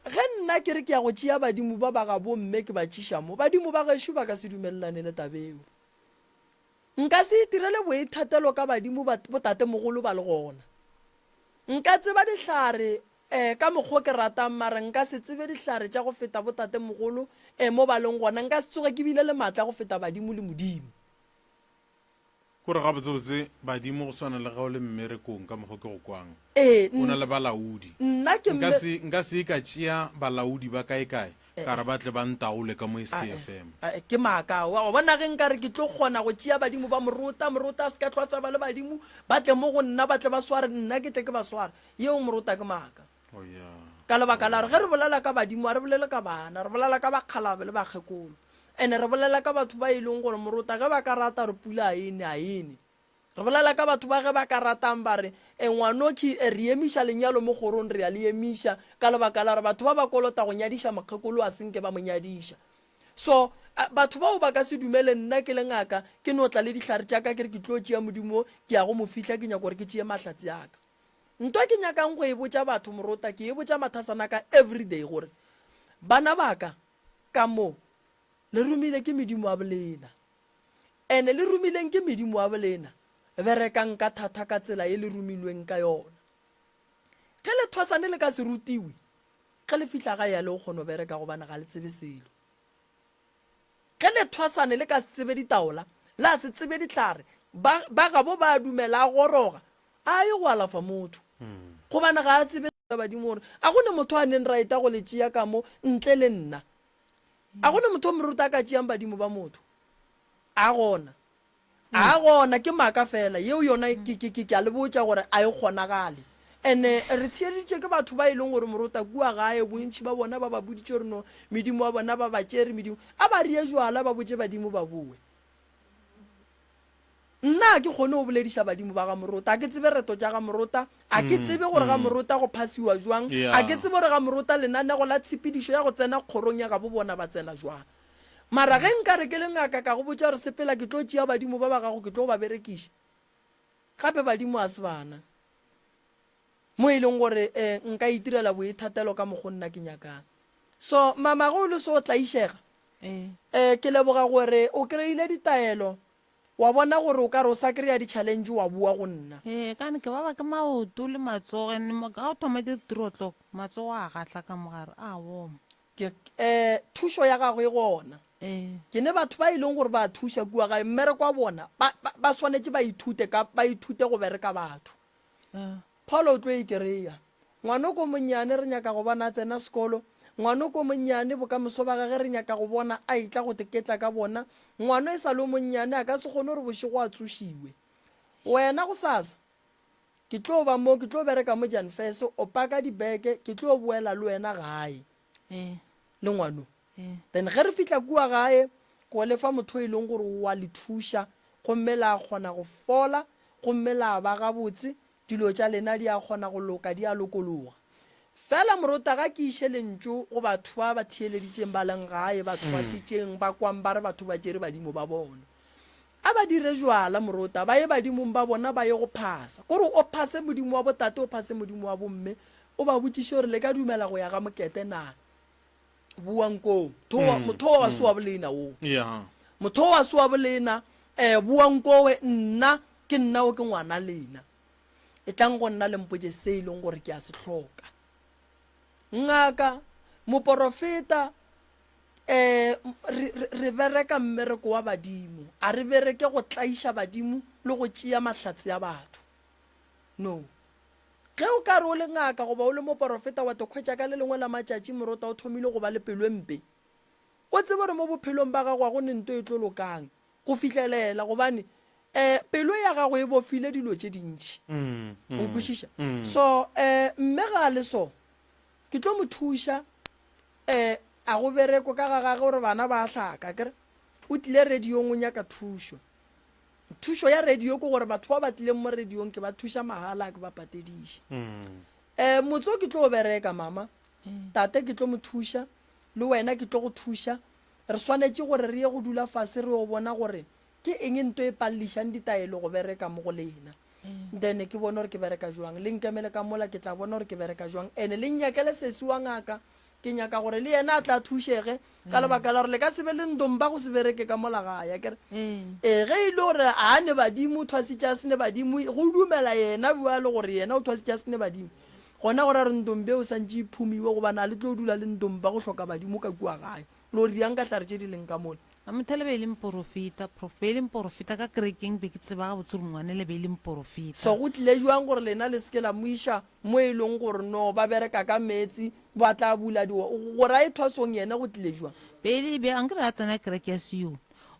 ge nna ke re ke ya go tšea badimo ba ba ga bomme ke ba tšiša mo, badimo ba gešo ba ka se dumelelane le taba eo. Nka se itirele boithatelo ka badimo ba botatemogolo ba le gona. Nka tseba dihlare um ka mokgo ke ratang mara nka se tsebe dihlare tša go feta botatemogolo um mo ba leng gona. Nka se tsoge ke bile le maatla go feta badimo le Modimo. Kore gabotsebotse badimo go swana le ge o le mmerekong ka mokgwa ke go kwang. Ee, O na le balaodi. nna ke Nka mme se nka se ka tšea balaodi ba kaekae ka re ba tle ba ntaole ka mo SKFM. Ae, ke maaka ao. Wa bona ge nka re ke tlo kgona go tšea badimo ba morota, morota a se ka hlwa sa ba le badimo, ba tle mo go nna ba tle ba sware nna ke tle ke ba sware. Yeo morota ke maaka. Oh yeah. Ka lebaka la gore ge re bolela ka badimo ga re bolele ka bana, re bolela ka bakgalabe le bakgekolo. Ene re bolela ka batho ba e leng gore morota ge ba ka rata gore pula a ene a ene. Re bolela ka batho ba ge ba ka ratang ba re e ngwanokhi e re emiša lenyalo mo kgorong re a le emiša ka lebaka la gore batho ba ba kolota go nyadiša mokgekolo a senke ba mo nyadiša. So batho bao ba ka se dumele nna ke le ngaka ke no tla le dihlare tša ka ke re ke tlo tšea modimo wo ke ya go mo fihla ke nyaka gore ke tšee mahlatse a ka. Nto ke nyakang go e botša batho morota ke e botša mathasana ka everyday gore bana ba ka ka mo le romile ke medimo wa bolena ene le romileng ke medimo wa bolena berekang ka thata ka tsela ye le romilweng ka yona. Ge le thwasane le ka se rutiwe ge le fihla gae a le go kgona go bereka gobane ga le tsebe selo. Ge le thwasane le ka se tsebe ditaola, la se tsebe dihlare, ba, ba gabo ba a dumela a goroga, a ye go alafa motho. Gobane ga a tsebe badimo gore a go ne motho a neng right go le tšea ka mo ntle le nna. A go ne motho o moruti a ka tšeang badimo ba motho. A gona. A gona ke maaka fela yeo yona ke, ke, ke, ke a le botša gore a e kgonagale. And-e re theeditše ke batho ba e leng gore morota kua gae bontši ba bona ba ba boditše gore no medimo wa bona ba ba tšere medimo. A ba reye jwala ba botše badimo ba bowe. Nna a ke kgone go bolediša badimo ba ga morota, a ke tsebe reto tša ga morota, a ke tsebe gore ga morota go phasiwa jwang, a ke tsebe gore ga morota lenanego la tshepedišo ya go tsena kgorong ya gabo bona ba tsena jwang. Mara ge nka re ke le ngaka ka go botša gore sepela ke tlo tšea badimo ba ba gago ke tlo ba berekiša. Gape badimo a se bana. Mo e leng gore um nka itirela boithatelo ka mokgo nna ke nyakang. So mama ge o le so o tlaišega, um ke leboga gore o kry-ile ditaelo wa bona gore o ka re o sa kry-a di-challenge wa boa go nna. Ee, kane ke baba ke maoto le matsogo and ga o thoma di-three o'clock matsogo a gahla ka mogare a oma. Ke, um thušo ya gago e gona. Ee. Ke ne batho ba e leng gore ba thuša kua gae, mmereko wa bona ba, ba, ba swanetše ba ithute ka, ba ithute go bereka batho. Ah. Paul o tlo e kereya. Ngwanoko monnyane re nyaka go bona a tsena sekolo. Ngwanoko monnyane bokamoso ba gage re nyaka go bona a etla go teketla ka bona. Ngwano e sa le o monnyane a ka se kgone gore bošego a tsošiwe. Wena gosasa ke tlo ba mo, ke tlo bereka mo Jan Fes, o paka dibeke, ke tlo boela le wena gae. Eh. Le ngwano. Eh. Then ge re fihla kua gae, ko le fa motho e leng gore o a le thuša, gomme la kgona go fola, gomme la ba gabotse, dilo tša lena di a kgona go loka, di a lokologa. Fela morota ga ke iše lentšu go batho ba ba theeleditšeng ba leng gae, ba thwasitšeng, ba kwang ba re batho ba tšere badimo ba bona. A ba dire jwala morota, ba ye badimong ba bona ba ye go phasa. Kore o phase modimo wa botate, o phase modimo wa bomme, o ba botšiše gore le ka dumela go ya ga mokete na. Buang koo. Motho wa se wa bolena wo. Yeah. Motho wa se wa bolena, eh, buang kowe, nna ke nna o ke ngwana lena. E tlang go nna le mpotše se e leng gore ke a se hloka. Ngaka, moporofeta, eh, re, re, re bereka mmereko wa badimo. A re bereke go tlaiša badimo le go tšea mahlatse a batho. No. Ge o ka re o le ngaka goba o le moporofeta wa to khwetša ka le lengwe la matšatši morota o thomile go ba le pelo e mpe, o tsebe gore mo bophelong ba gago ga go ne nto e tlo lokang go fihlelela gobane um pelo ya gago e bofile dilo tše dintši. O nkwešiša? So um mme ga a le so, ke tlo mo thuša um a go bereko ka ga gage gore bana ba hlaka akere o tlile radiong o nyaka thušo. Thušo ya radio ke gore batho ba ba tlileng mo radiong ke ba thuša mahala a ke ba patediše. Um motso ke tlo bereka mama, tate ke tlo mo thuša, le wena ke tlo go thuša. Re swanetše gore re ye go dula fase re yo bona gore ke eng nto e pallišang ditaelo go bereka mo go lena. Then ke bone gore ke bereka jwang. Le nkemele ka mola ke tla bona gore ke bereka jwang. Ene le nnyakele sesi wa ngaka Ke nyaka gore le yena a tla thušege ka lebaka la gore le ka se be le ndomba go se bereke ka mola gae akere. Ee, ge e le gore a ne badimo, o thwasitše a se ne badimo, go dumela yena bjalo gore yena o thwasitše a se ne badimo, gona go ra gore ndombe o santše e phumiwe gobane a le tlo dula le ndomba go hloka badimo ka kua gae. Lo riang ka hlare tše di leng ka mola? A Mothele be e le mporofeta, prof. Be e le mporofeta ka kerekeng, be ke tseba gabotse gore ngwanele be e le mporofeta. So go tlile jwang gore lena le se ke la mo iša mo e leng gore no ba bereka ka meetse, ba tla bula di, gore a ye thwasong yena go tlile jwang? Be e le, be, ankere a tsena kereke ya Sione.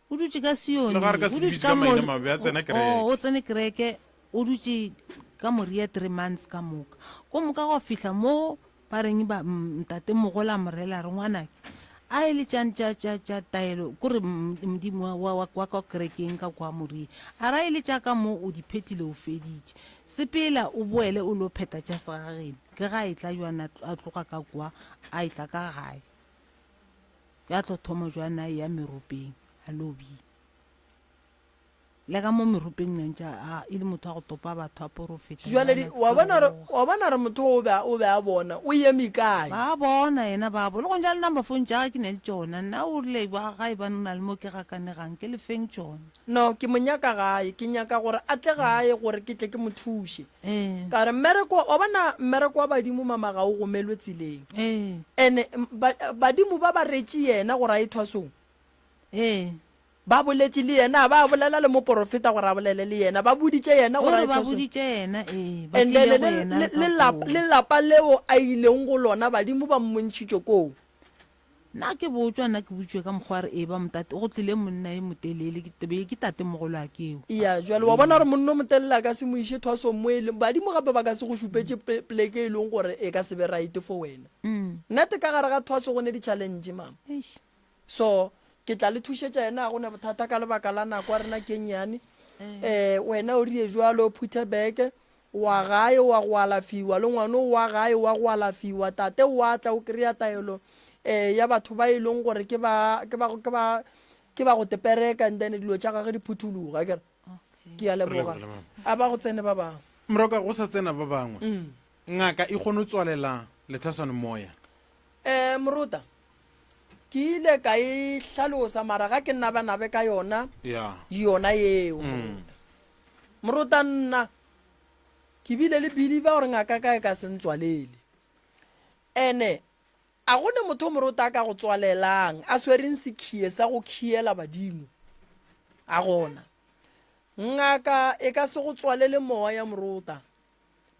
O dutše ka Sione, Le ga re ka o se dutše bitše ka ka maina Mori, mabe, a tsena o, kereke. o tsene kereke, o dutše ka Moria three months ka moka. Ko moka gwa fihla mo Ba reng ba, ntatemogolo a mo rela a re, Ngwanake, a e le tša, tša, tša, tša taelo, ko re Modimo wa, wa, wa, wa ka kerekeng ka kwa Moria, a ra e le tša ka mo o di phethile o feditše. Sepela o boele o lo phetha tša segageno. Ke ga a etla bjana a tloga ka kwa, a etla ka gae. Ya tlo thoma bjana a eya meropeng, a lo bina. Le ka mo meropeng ne ntše a e le motho wa go topa batho a porofeta. Jwale di, wa bona re, wa bona re motho o be a, o be a bona, o eme kae? Ba bona yena ba bo. Le gona le number phone tša gage ke ne le tšona. Nna o rile ba gae ba na le mo ke gakanegang ke le feng tšona. No, ke mo nyaka gae, ke nyaka gore a tle gae gore ke tle ke mo thuše. Ee. Ka re mmereko, wa bona mmereko wa badimo mama ga o gomelwe tseleng. Ee. Ene ba, badimo ba ba retše yena gore a ye thwasong. Ee. Ba boletše le yena, ba bolela le moporofeta gore a bolele le yena, ba boditše yena gore a Gore ba ye thwasong. boditše yena, ee, ba And then tlile go le, yena le, ka le lapa, koo. le lapa leo a ileng go lona, badimo ba mmontšhitše koo. Nna ke botšwa, nna ke botšiwe ka mokgwa wa re, Eba motate, go tlile monna e motelele, ke, be ke tatemogolo a keo. Ya, jwale wa bona gore monna o motelele a ka se mo iše thwasong mo e leng, badimo gape ba ka se go šupetše pe, pleke e leng gore e ka se be right for wena. Nnete ka gare ga thwaso go ne di-challenge, mama. Eish. So, ke tla le thušetša yena, ga go ne bothata ka lebaka la nako ya rena ke nnyane. Eh, wena o rie jwalo, o phuthe beke, wa gae wa go alafiwa, le ngwano wa gae wa go alafiwa, tate wa tla o kry-a taelo eh, ya batho ba e leng gore ke ba, ke ba, ke ba, ke ba go tepereka, and then dilo tša gage di phuthuluga, akere? Ke a leboga. Re leboge, mama. A ba go tsene ba bangwe. Moroka, go sa tsena ba bangwe. Ngaka e kgone go tswalela lethaswane moya. Eh, Moruta, ke ile ka e hlalosa mara ga ke nabanabe ka yona Ya. yona yeo Moruta. Moruta nna ke bile le believer gore ngaka ka e ka se ntswalele. Ene a go ne motho moruta a ka go tswalelang a swereng sekhie sa go khiela badimo. A gona. Ngaka e ka se go tswalele moya moruta.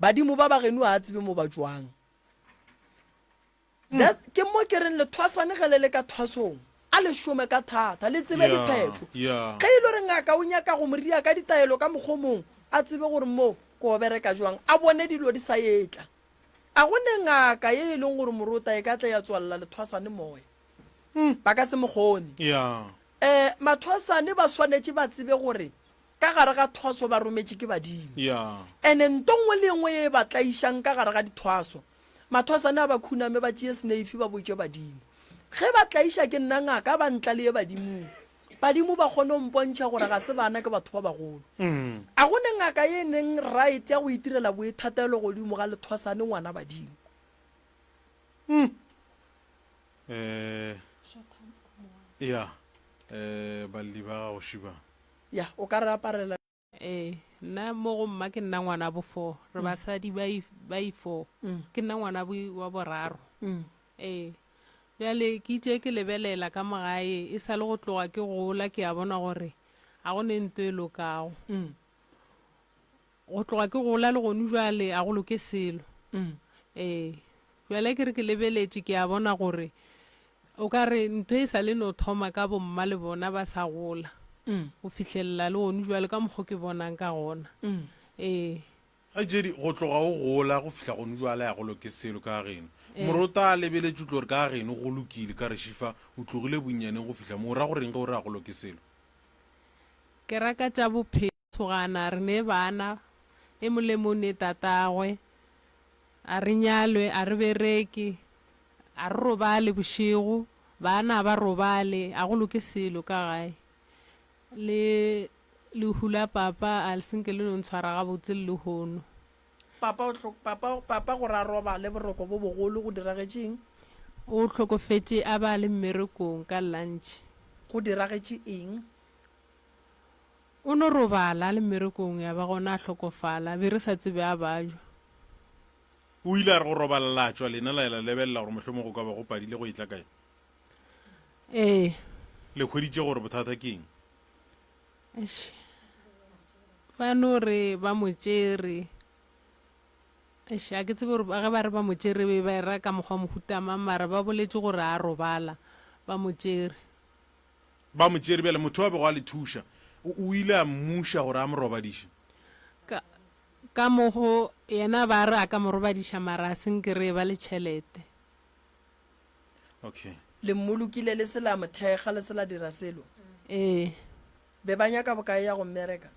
Badimo ba ba geno a tsebe mo ba tšwang. That's, ke mo ke reng lethwasane ge le le ka thwasong a le šome ka thata le tsebe Yeah, dipheko. yeah. Ge e le gore ngaka o nyaka go mo ria ka ditaelo ka mokgwa o mongwe a tsebe gore mo ko bereka jwang a bone dilo di sa etla. A go ne ngaka ye e leng gore morota e ka tla ya tswalela lethwasane moya. Ba ka se mo kgone. Yeah. Um mathwasane ba swanetše ba tsebe gore ka gare ga thwaso ba rometše ke badimo. Yeah. Ene nto nngwe le nngwe ye e ba tlaišang ka gare ga dithwaso, mathwasane a ba khuname ba tšee seneifi ba botše badimo. Ge ba tlaiša ke nna ngaka ba ntla le ye badimong. Badimo ba kgone go mpontšha gore ga se bana ke batho ba bagolo. A go ne ngaka ye e neng right ya go itirela boithatelo godimo ga lethwasane ngwana badimo. Eh, ya eh balli ba gago šiba. Ya, o ka re aparela. Ee, nna mo go mma ke nna ngwana bo four, re basadi ba i, ba i four. Ke nna ngwana bo wa boraro. Ee. Bjale ke itše ke lebelela ka mo gae, e sa le go tloga ke gola ke a bona gore ga go ne nto e lokago. Go tloga ke gola le gonu bjale a go loke selo. Ee. Bjale ke re ke lebeletše ke a bona gore o ka re ntho e sa le no thoma ka bomma le bona ba sa gola go fihlelela le gonu bjale ka mokgo ke bonang ka gona. Ee. Kgaetšedi, go tloga o gola go fihla gonu bjale a go loke selo ka geno. Morota a lebeletše o tlo re ka geno go lokile ka re šifa o tlogile bonnyaneng go fihla mo. O ra go reng ge o re a go loke selo? Ke ra ka tša bophelo. Sogana, re ne bana, e mong le mong ne tatagwe. A re nyalwe, a re bereke, a re robale bošego, bana a ba robale, a go loke selo ka gae. Le lehu la papa a le se nke le no ntshwara gabotse le lehono. Papa o hlo, papa, papa gore a robale boroko bo bogolo go diragetše eng? O hlokofetše a ba a le mmerekong ka lunch. Go diragetše eng? O no robala a le mmerekong ya ba gona a hlokofala, be re sa tsebe a bajwa. O ile a re go robala la tšwa lena la ya la lebelela gore mohlomong go ka ba go padile go etla kae? Ee. Le hweditše gore bothata ke eng? Eish. Ba no re ba mo tšere. Eish, ga ke tsebe gore ge ba re ba mo tšere be ba e ra ka mokgwa wa mohuta mang, mara ba boletše gore a robala ba mo tšere. Ba mo tšere bjale, motho a bego a le thuša o, o ile a mmuša gore a mo robadiše. Ka, ka mo go yena ba re a ka mo robadiša mara a se nke re eba le tšhelete. Okay. Le mmolokile le se la mo thekga, le se la dira selo. Ee. Be ba nyaka bokae ya go mmereka?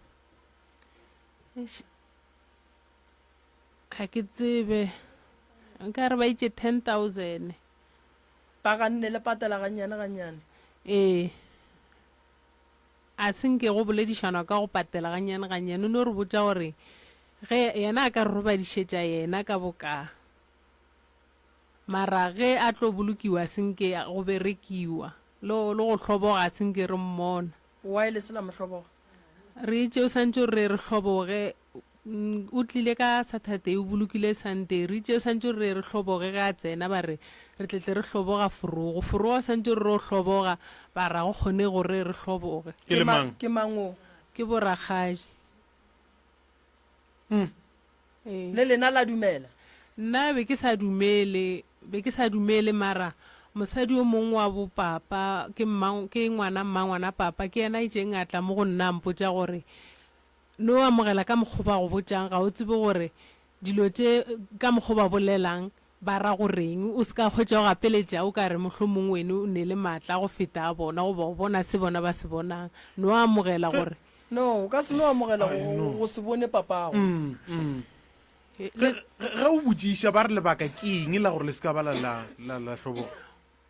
Eish. Ga ke tsebe. Nka re ba itše 10,000. Ba ganne le patela gannyane gannyane. Ee. A se nke go boledišanwa ka go patela gannyane gannyane. O no re botša gore ge yena a ka re robadišetša yena ka bokaa. Mara ge a tlo bolokiwa se nke go berekiwa. Le, le go hloboga a se nke re mmona. Why le se la mo hloboga? Re itše o santše o re re hloboge. O tlile ka Saturday, o bolokile Sunday. Re itše o santše o re re hloboge ge a tsena, ba re re tle tle re hloboga forogo. Forogo o santše o re ro hloboga, ba re ga go kgonege gore re hloboge. Ke le mang? Ke mang o? Ke bo rakgadi. Ee. Le lena la dumela? Nna be ke sa dumele, be ke sa dumele mara mosadi o mongwe wa bo papa, ke mma, ke ngwana mmangwana papa, ke yena a itšeng a tla mo go nna a mpotša gore No amogela ka mokgo ba go botšang, ga o tsebe gore dilo tše ka mokgo ba bolelang ba ra go reng. O se ka hwetša o gapeletša o ka re mohlomong wene o ne le maatla a go feta a bona goba o bona se bona ba se bonang. No amogela gore. No, o ka se no amogela go, go se bone papago. Ge, ge, ge o botšiša ba re lebaka ke eng la gore le se ka ba la, la, la, la hloboga?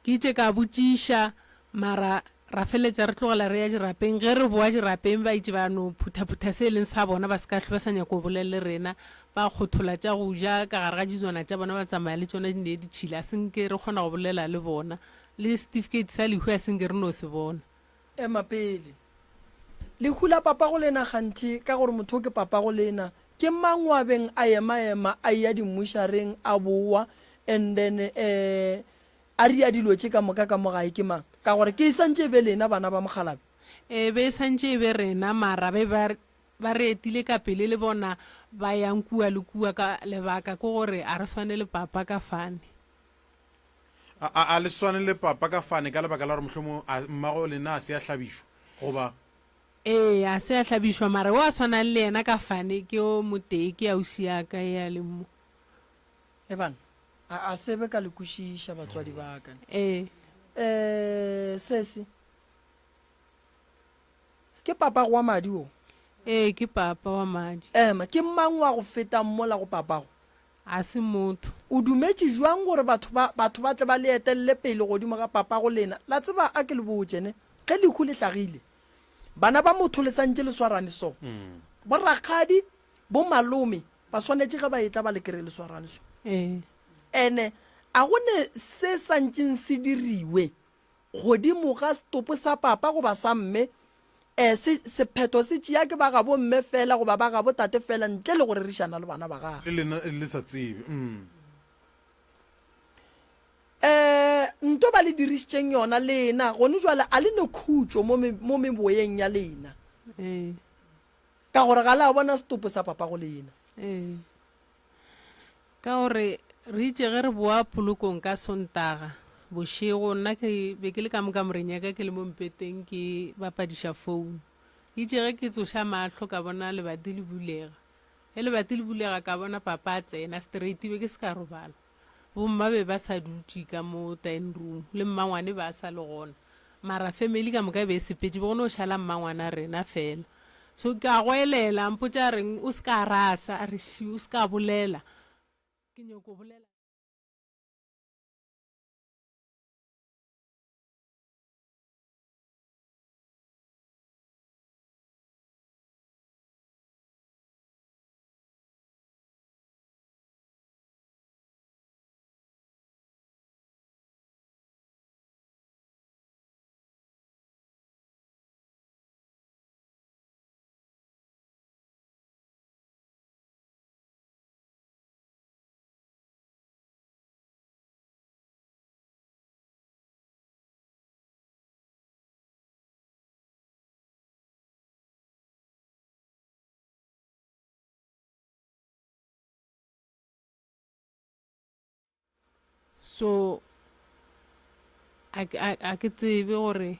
Ke itše ka botšiša, mara. Ra feleletša re tlogela re ya dirapeng. Ge re boa dirapeng ba itše ba no phuthaphutha se e leng sa bona, ba se ka hlwe ba sa nyaka go bolela le rena. Ba kgothola tša go ja ka gare ga dijwana tša bona ba tsamaya le tšona di ne ditšhila. A se nke re kgona go bolela le bona. Le setifikeiti sa lehu a se nke re no se bona. Ema pele. Lehu la papago lena kganthe ka gore motho o ke papago lena, ke mang wa beng a ema-ema a eya dimmušareng a bowa and then eh A ria dilo tše ka moka ka mo gae ke mang? Ka gore ke e santše e be lena bana ba mokgalabje. E be e santše e be rena, mara be ba ba re etile ka pele le bona ba yang kua le kua ka lebaka ke gore a re swane le papa ka fane. A, a, a le swane le papa ka fane ka lebaka la gore mohlomong a, mmago lena a se a hlabišwa, goba? Ee, a se a hlabišwa, mara yo a swanang le yena ka fane ke yo motee, ke ausi ya ka ye a leng mo. E bana, a, a se be ka le kwešiša, batswadi ba ka. Ee. Eh, sesi, ke papago wa madi o? Ee, ke papa wa madi. Ema, ke mang wa go fetang mola go papago? A se motho. O dumetše jwang gore batho ba, batho ba tle ba le etelele pele godimo ga papago lena? La tseba, a ke le botše, ne, ge lehu le hlagile, bana ba motho le santše le swarane so. Borakgadi, Bomalome ba swanetše ge ba etla ba le kry-e le swarane so. Ee. Ene a go ne se santšeng se diriwe godimo ga setopo sa papa goba sa mme, e, se, sephetho se tšea ke ba gabo mme fela goba ba gabo tate fela ntle le go rerišana le bana ba gagwe. Le lena le sa tsebe. Mm. E, nto ba le dirišitšeng yona lena gone jwale a le ne khutšo mo, mo meboyeng ya lena. Ee. Ka gore ga la bona setopo sa papago lena. Ee. Ka gore re itše ge re boa polokong ka Sontaga bošego, nna ke be ke le ka mo kamoreng ya ka ke le mo mpeteng ke bapadiša founu. Itše ge ke tsoša mahlo ka bona lebati le bulega. Ge lebati le bulega ka bona papa a tsena straight be ke se ka robala. Bomma be ba sa dutše ka mo dining room, le mmangwane ba sa le gona. Mara family ka moka e be e sepetše, be go no šala mmangwana rena fela. So ka goelela, a mpotša a reng o se ka rasa, a re shi, o se ka bolela. Ke nyoko bolela. So a, a, a ke tsebe gore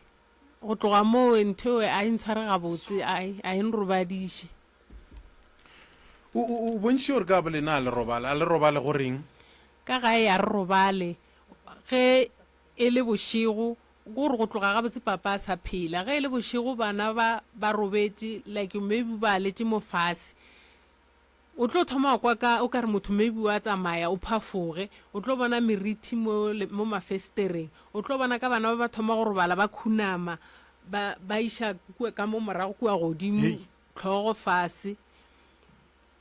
go tloga moo ntho eo a e ntshware gabotse a a e nrobadiše. O, o, o bontšhitše gore ka bolena a le robale. A le robale go reng? Ka gae a re robale. Ge e le bošego, ke gore go tloga gabotse papa a sa phela. Ge e le bošego bana ba ba robetše like maybe ba letše mo fase. O tlo thoma wa kwa ka o ka re motho maybe wa tsamaya o phafoge, o tlo bona merithi mo mo mafesetereng, o tlo bona ka bana ba ba thoma go robala ba khunama ba ba iša kua ka mo morago kua godimo Hei. tlhogo fase.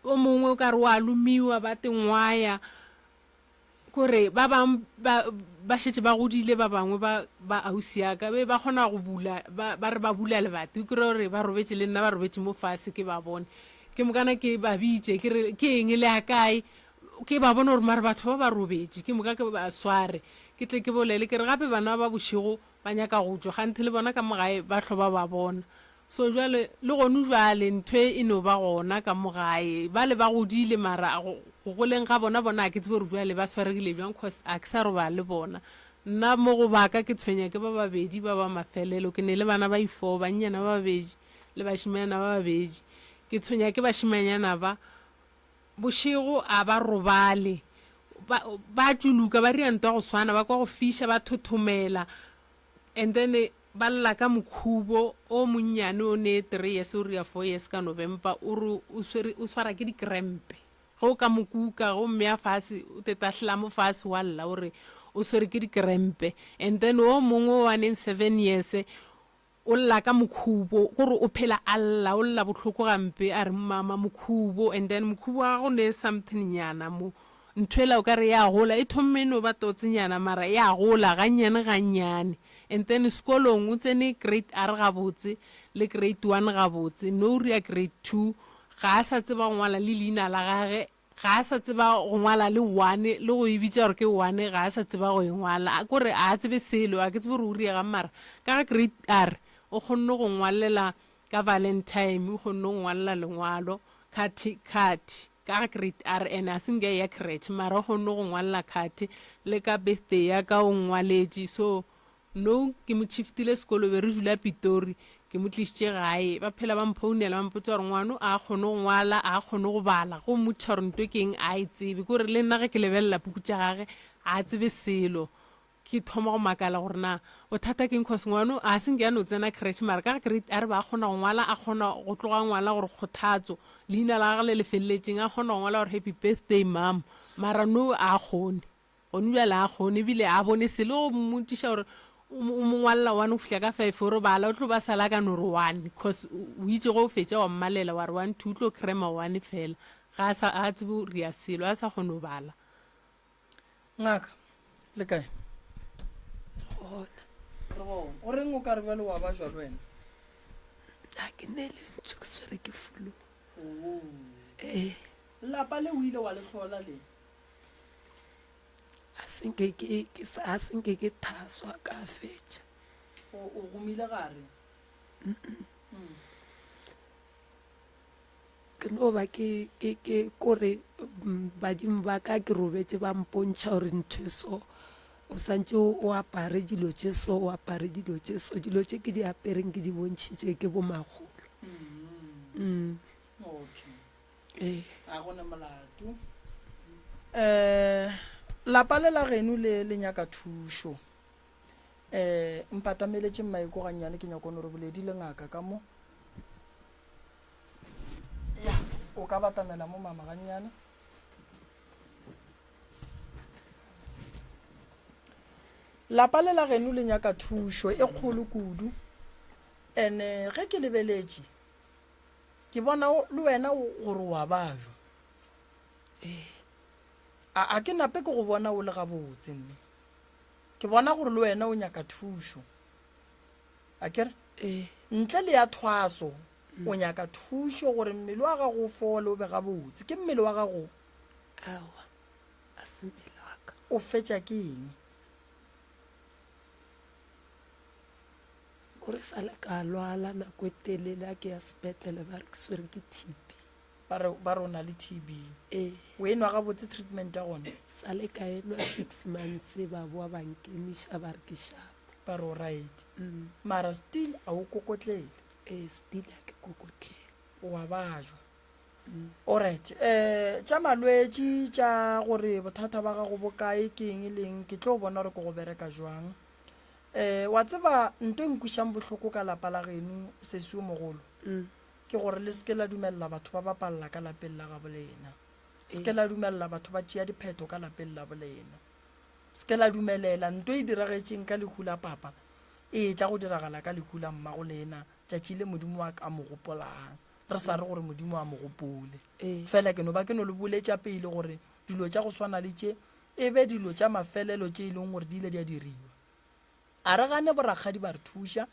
O mongwe o ka re wa lomiwa ba tengwaya. Kore ba bang ba ba šetše ba godile ba bangwe ba ba ausi ya ka be ba kgona go bula ba ba re ba bula lebati o kry gore ba robetše le nna ba robetše mo fase ke ba bone ke mokana ke ba bitše ke re ke eng le ya kae ke ba bone gore mare batho ba ba robetše ke moka ke ba sware ke tle ke bolele ke re gape bana ba bošego ba nyaka go tšwa ganthe le bona ka mo gae ba hlo ba ba bona So jwale, le gonu jwale, ntho e e no ba gona ka mo gae. Bale ba godile, mara go, go goleng ga bona, bona ga ke tsebe gore jwale ba swaregile bjang, cause ga ke sa robala le bona. Nna mo go ba ka ke tshwenya ke ba babedi ba ba mafelelo. Ke ne le bana ba i-four, bannyana ba babedi le bašemanyana ba babedi. Ke tshwenya ke bašemanyana ba. Bošego a ba robale. Ba, ba tšuluka, ba ria ntwa go swana, ba kwa go fiša, ba thothomela. And then ba lla ka mokhubo o monnyane o ne 3 years o ria 4 years ka November o re o swere o swara ke dikrempe. Ge o ka mo kuka ge o mmea fase o tetahlela mo fase wa lla o re o swere ke dikrempe. And then o mongwe o a neng 7 years. O lla ka mokhubo, kore o phela a lla, o lla bohloko gampe, a re mama mokhubo, and then mokhubo wa gago ne something nyana mo, ntho ela o ka re ya gola, e thomme e no ba totse nyana mara ya gola gannyane gannyane, and then sekolong o tsene grade R gabotse le grade one gabotse, no ria grade 2 ga a sa tseba go ngwala le leina la gage, Ga a sa tseba go ngwala le one, le go e bitša gore ke one, ga a sa tseba go e ngwala. Ko re a tsebe selo, a ke tsebe gore o riegang mara ka ga grade R o kgonne go ngwalela ka Valentine, o kgonne go ngwalela lengwalo, khathi, khathi, ka ga grade R and a se nke a eya creche mara o kgonne go ngwalela khathi, le ka birthday ya ka o nngwaletše. So No, ke mo shiftile sekolo, be re dula Pitori, ke mo tlišitše gae. Ba phela ba mphounela ba mpotša gore ngwano a kgone go ngwala, a kgone go bala. Go mmotša gore nto ke eng a e tsebe. Ke gore le nna ge ke lebelela puku tša gage a tsebe selo. Ke thoma go makala gore na bothata ke eng cause ngwano a se nke a no tsena creche mara ka ga grade a re ba kgona go ngwala, a kgona go tloga ngwala gore kgothatso, leina la gage le le feleletšeng, a kgona go ngwala gore happy birthday mom, mara no a kgone. Gone bjale a kgone ebile a bone selo go mmotšiša gore o mo ngwalela one go fihla ka five o re bala o tlo ba sala ka no re one cause o itše go fetša wa mmalela wa re one two o tlo crema one fela ga a sa a tsebe go ria selo a sa kgone go bala. Ngaka, le kae? Re gona. Re gona. O reng o ka re bjale wa bajwa le wena? A ke ne lentšu ke swere ke flu. Ee. Lapa le o ile wa le hlola le? A se nke ke, ke, a se nke ke thaswa ka fetša. O, o gomile gare. Ke no ba ke, ke, ke, kore mm, badimo ba ka ke robetše ba mpontšha gore ntho e so, o santše o, o apare dilo tše so, o apare dilo tše so. Dilo tše ke di apereng ke di bontšhitše ke bomakgolo. Mm. Okay. Ee. Ga go ne molato. Um lapa le la geno le le nyaka thušo. Um mpatameletše mmaeko gannyane ke nyako no re boledi le ngaka ka mo. Ya, o ka batamela mo mama gannyane. Lapa le la geno le nyaka thušo e kgolo kudu. Ene ge ke lebeletše Ke bona o, le wena o, gore o a bajwa. Ee. A, a ke nape ke go bona o le gabotse, mme. Ke bona gore le wena o nyaka thušo. A ke re? Ee. Ntle le ya thwaso, o nyaka thušo gore mmele wa gago o fole o be gabotse. Ke mmele wa gago? Aowa, a se mmele wa ka. O fetša ke eng? O re sa le ka lwala nako e telele a ke ya sepetlele ba re ke swere ke TB. Ba re ba re o na le TB. Ee. O e nwa gabotse treatment ya gona? Sa le ka enwa six months ba boa ba nkemiša ba re ke sharp. Ba re o right. Mara still a o kokotlele? Ee, still a ke kokotlele. O a bajwa. Alright, eh tša malwetši tša gore bothata ba gago bo kae ke eng le eng ke tlo bona gore ke go bereka jwang. Eh, wa tseba nto e nkwišang bohloko ka lapa la geno sesi o mogolo ke gore le seke la dumelela batho ba bapalla ka lapeng la gabo lena. Seke la dumelela batho ba tšea diphetho ka lapeng la bolena. Seke la dumelela nto e diragetšeng ka lehu la papa e tla go diragala ka lehu la mmago lena tšatši le Modimo a ka mo gopolang. Re sa re gore Modimo a mo gopole. Fela ke no ba ke no le boletša pele gore dilo tša go swana le tše e be dilo tša mafelelo tše e leng gore di ile di a diriwa. A re gane borakgadi ba re thuša,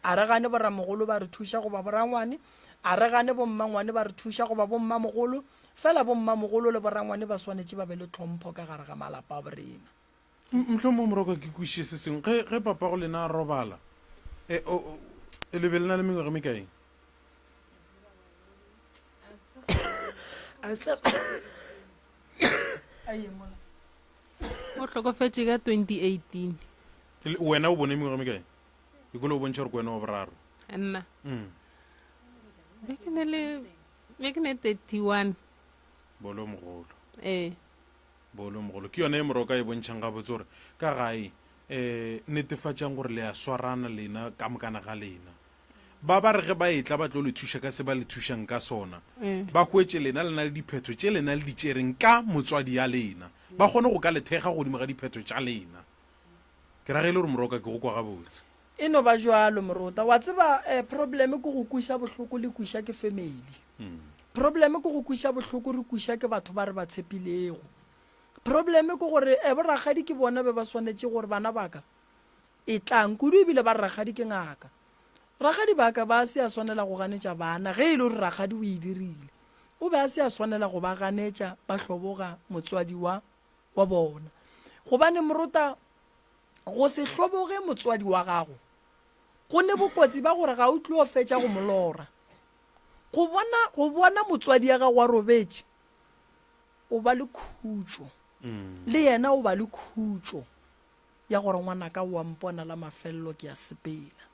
a re gane boramogolo ba re thuša goba borangwane, a re gane bommangwane ba re thuša goba bommamogolo, fela bommamogolo le borangwane ba swanetše ba be le tlhompho ka gare ga malapa a borena. Mohlomongwe moroka ke kwešiše se sengwe. Ge, ge papago lena a robala, e, o, o, le be le na le mengwaga e mekae? A se O hlokofetše ka 2018. Le- Wena o bone mengwaga e mekae? Ke kole o bontšha gore ke wena wa boraro. Nna. Mm. Be ke ne le be ke ne 31. Bolo mogolo. Ee. Bolo mogolo. Ke yona e moroka e bontšhang gabotse gore ka gae eh netefatšang gore le a swarana lena ka mokana ga lena. Ba ba re ge ba etla ba tlo le thuša ka se ba le thušang ka sona, ba hwetše lena le na le diphetho tše lena le di tšereng ka motswadi ya lena, ba kgone go ka le thekga godimo ga diphetho tša lena. Ke ra ge e le gore Moroka ke go kwa gabotse. E no ba jwalo, morota. Wa tseba, eh, problem ke go kwiša bohloko le kwiša ke family. Problem ke go kwiša bohloko re kwiša ke batho ba re ba tshepilego. Problem ke gore, eh, borakgadi ke bona be ba swanetše gore bana ba ka, etlang, kudu ebile ba re rakgadi ke ngaka. Rakgadi ba ka ba se a swanela go ganetša bana ge e le gore rakgadi o e dirile. O be a se a swanela go ba ganetša ba hloboga motswadi wa, wa bona. Gobane morota, Go se hloboge motswadi wa gago go ne bokotsi ba gore ga o tlo fetša go mo lora. Go bona, go bona motswadi ya gago a robetše, o ba le khutšo. Le yena o ba le khutšo ya gore ngwanaka o a mpona la mafelelo ke a sepela.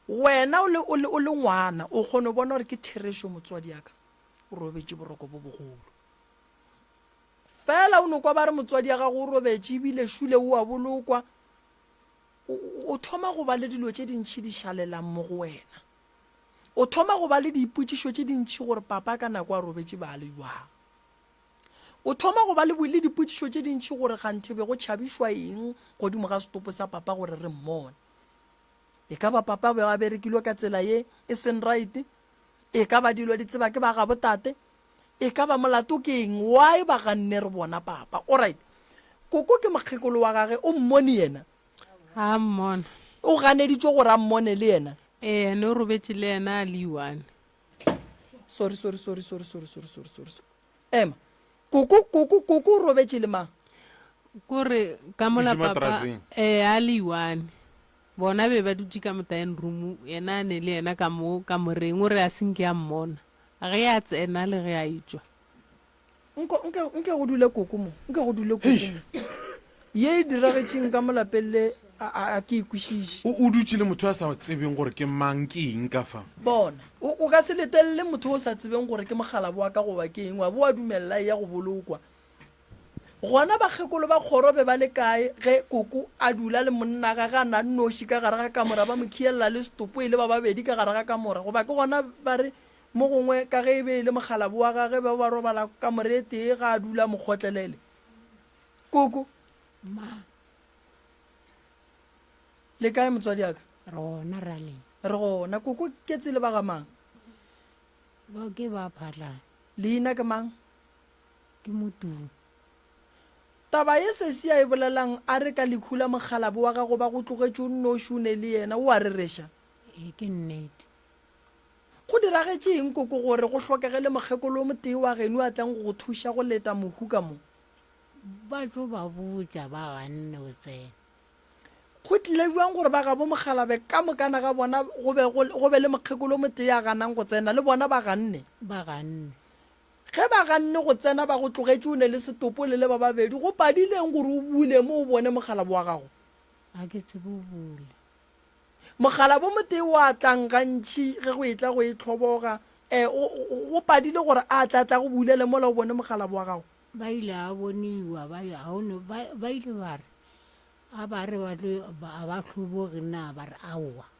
Wena o le, o le, o le ngwana o kgone go bona gore ke therešo motswadi ya ka o robetše boroko bo bogolo. Fela o no kwa ba re motswadi ya gago o robetše ebile šule o a bolokwa, o, o thoma go ba le dilo tše dintši di šalelang mo go wena. O thoma go ba le diipotšišo tše dintši gore papa ka nako a robetše ba le jwang. O thoma go ba le, le dipotšišo tše dintši gore kganthe be go tšhabišwa eng godimo ga setopo sa papa gore re mmone. E ka ba papa be a berekilwe ka tsela ye e seng right? E ka ba dilo di tseba ke ba gabo tate? E ka ba molato ke eng? Why ba ganne re bona papa? Alright. Koko ke mokgekolo wa gage, o mmone yena? A mmona. O ganeditšwe gore a mmone le yena? Ee, ne o robetše le yena a le one. Sorry, sorry, sorry, sorry, sorry, sorry, sorry, sorry. Ema. Koko, koko, koko o robetše le mang? Kore ka mola Dutše papa matraseng. ee a le one. Bona be ba dutše ka mo dining room, yena a ne le yena ka mo kamoreng, o re a se nke a mmona. Ge a tsena le ge a etšwa. Nko, nke, nke go dule koko mo. Nke go dule koko mo. Ye e diragetšeng ka mo lapeng le, a, a, a ke e kwešiše. O, o dutše le motho a sa tsebeng gore ke mang, ke eng ka fa. Bona, o, o ka se letelele motho o sa tsebeng gore ke mokgalabo wa ka goba ke eng, wa bo wa dumelela e ya go bolokwa. Gona bakgekolo ba kgoro be ba le kae ge koko a dula le monna gage a na nnoši ka gare ga kamora ba mo khielela le setopo e le ba babedi ka gare ga kamora? Goba ke gona ba re mo gongwe ka ge e be e le mokgalabo wa gage ba ba robala kamore e tee ga a dula mo kgotlelele? Koko. Ma. Le kae motswadi wa ka? Re gona raleng. Re gona. Koko ke tsele ba ga mang? Ba ke ba Phatlane. Leina ke mang? Ke motumo. Taba ye sesi a e bolelang a re ka lehu la mokgalabo wa gago ba go tlogetše o nnoši o ne le yena, o a rereša? Ee, ke nnete. Go diragetše eng koko gore go hlokege le mokgekolo o motee wa geno a tlang go go thuša go leta mohu ka mo? Ba tlo ba botša ba ganne go tsena. Go tlile bjang gore ba gabo mokgalabe ka mokana ga bona go be go be le mokgekolo o motee a ganang go tsena, le bona ba ganne? Ba ganne. Ge ba ganne go tsena ba go tlogetše o ne le setopo le le ba babedi, go padileng gore o bule mo o bone mokgalabo wa gago? Ga ke tsebe go bula. Mokgalabo motee wa tlang gantši ge go etla go e hloboga, e, go, go padile gore a tle a tla go bulele mola o bone mokgalabo wa gago? Ba ile a boniwa, ba, ga o no, ba, ba ile ba re, a ba re ba tlo, a ba hloboge na, ba re aowa.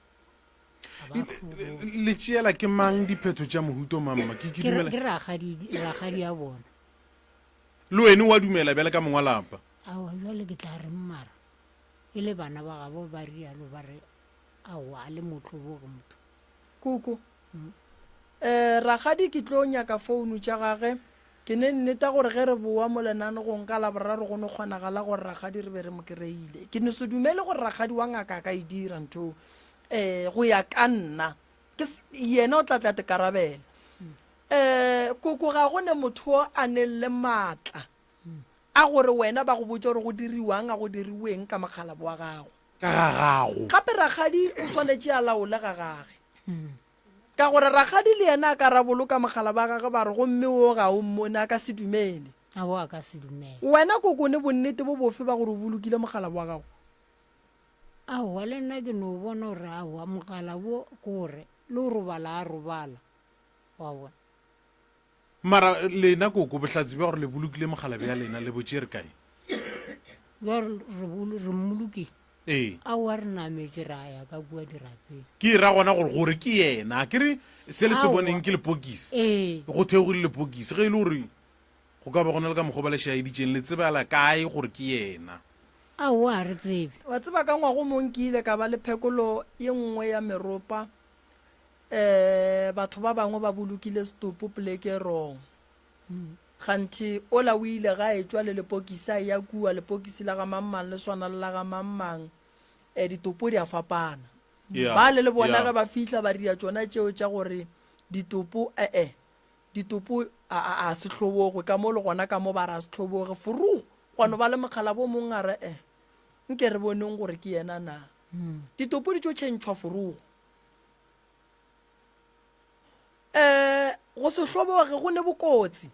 Le tšeela ke mang diphetho tša mohuto mang ma? Ke, ke dumela. Ke rakgadi, rakgadi ya bona. Le wene wa dumela bjale ka mong wa lapa? Aowa, jwale ke tla reng mara? E le bana ba gabo ba rialo ba re aowa a le motloboge motho. Koko, eh, rakgadi ke tlo nyaka founu tša gage. Ke ne nneta gore ge re bowa mo lenanegong ka Laboraro go no kgonagala gore rakgadi re be re mo kereile. Ke no se dumele gore rakgadi wa ngaka a ka e dira ntho um go ya ka nna. Ke yena o tla tla tekarabela. Um koko ga go ne motho o a neng le maatla a gore wena ba go botse gore go diriwang a go diriweng ka mokgalabo wa gago. Ka ga gago. Gape rakgadi o swanetše a laole ga gage. Ka gore rakgadi le yena a ka raboloka mogala ba gagwe ba re gomme wo ga o mmone a ka se dumele. Aowa a ka se dumele. Wena kokone bonnete bo bofe ba gore o bolokile mogala wa gago? Aowa le nna ke no bona gore aowa mogala wo ke gore le go robala a robala wa bona. Mara lena koko bohlatse bja gore le bolokile mogala bja lena le bo tšere kae? Bja re re mmolokile. Ee. Aowa re nametše ra ya ka kua dirapeng. Ke ra gona gore gore ke yena. Ke re se le se Aowa. boneng ke lepokisi. Ee. Go theogile lepokisi. Ge e le gore go ka ba go na le ka mokgwa ba le šaeditšeng, le tsebela kae gore ke yena? Aowa, ga re tsebe. Wa tseba ka ngwago mong ke ile ka ba le phekolo ye nngwe ya meropa. Um batho ba bangwe ba bolokile setopo poleke e wrong. Kganthe ola o ile ga etšwa le lepokisi a eya kua, lepokisi la ga mang-mang le swana le la ga mang-mang. Um ditopo di a fapana. Yeah, Bale le bona yeah. ge ba fihla ba ria tšona tšeo tša gore ditopo ee ditopo a a a se hlobogwe ka mo le gona ka mo ba re a se hloboge furugo gwa no ba le mokgalabo o mongwe a re eh nke re boneng gore ke yena na ditopo di tšo tšhentšhwa furugo um go se hloboge go ne bokotsi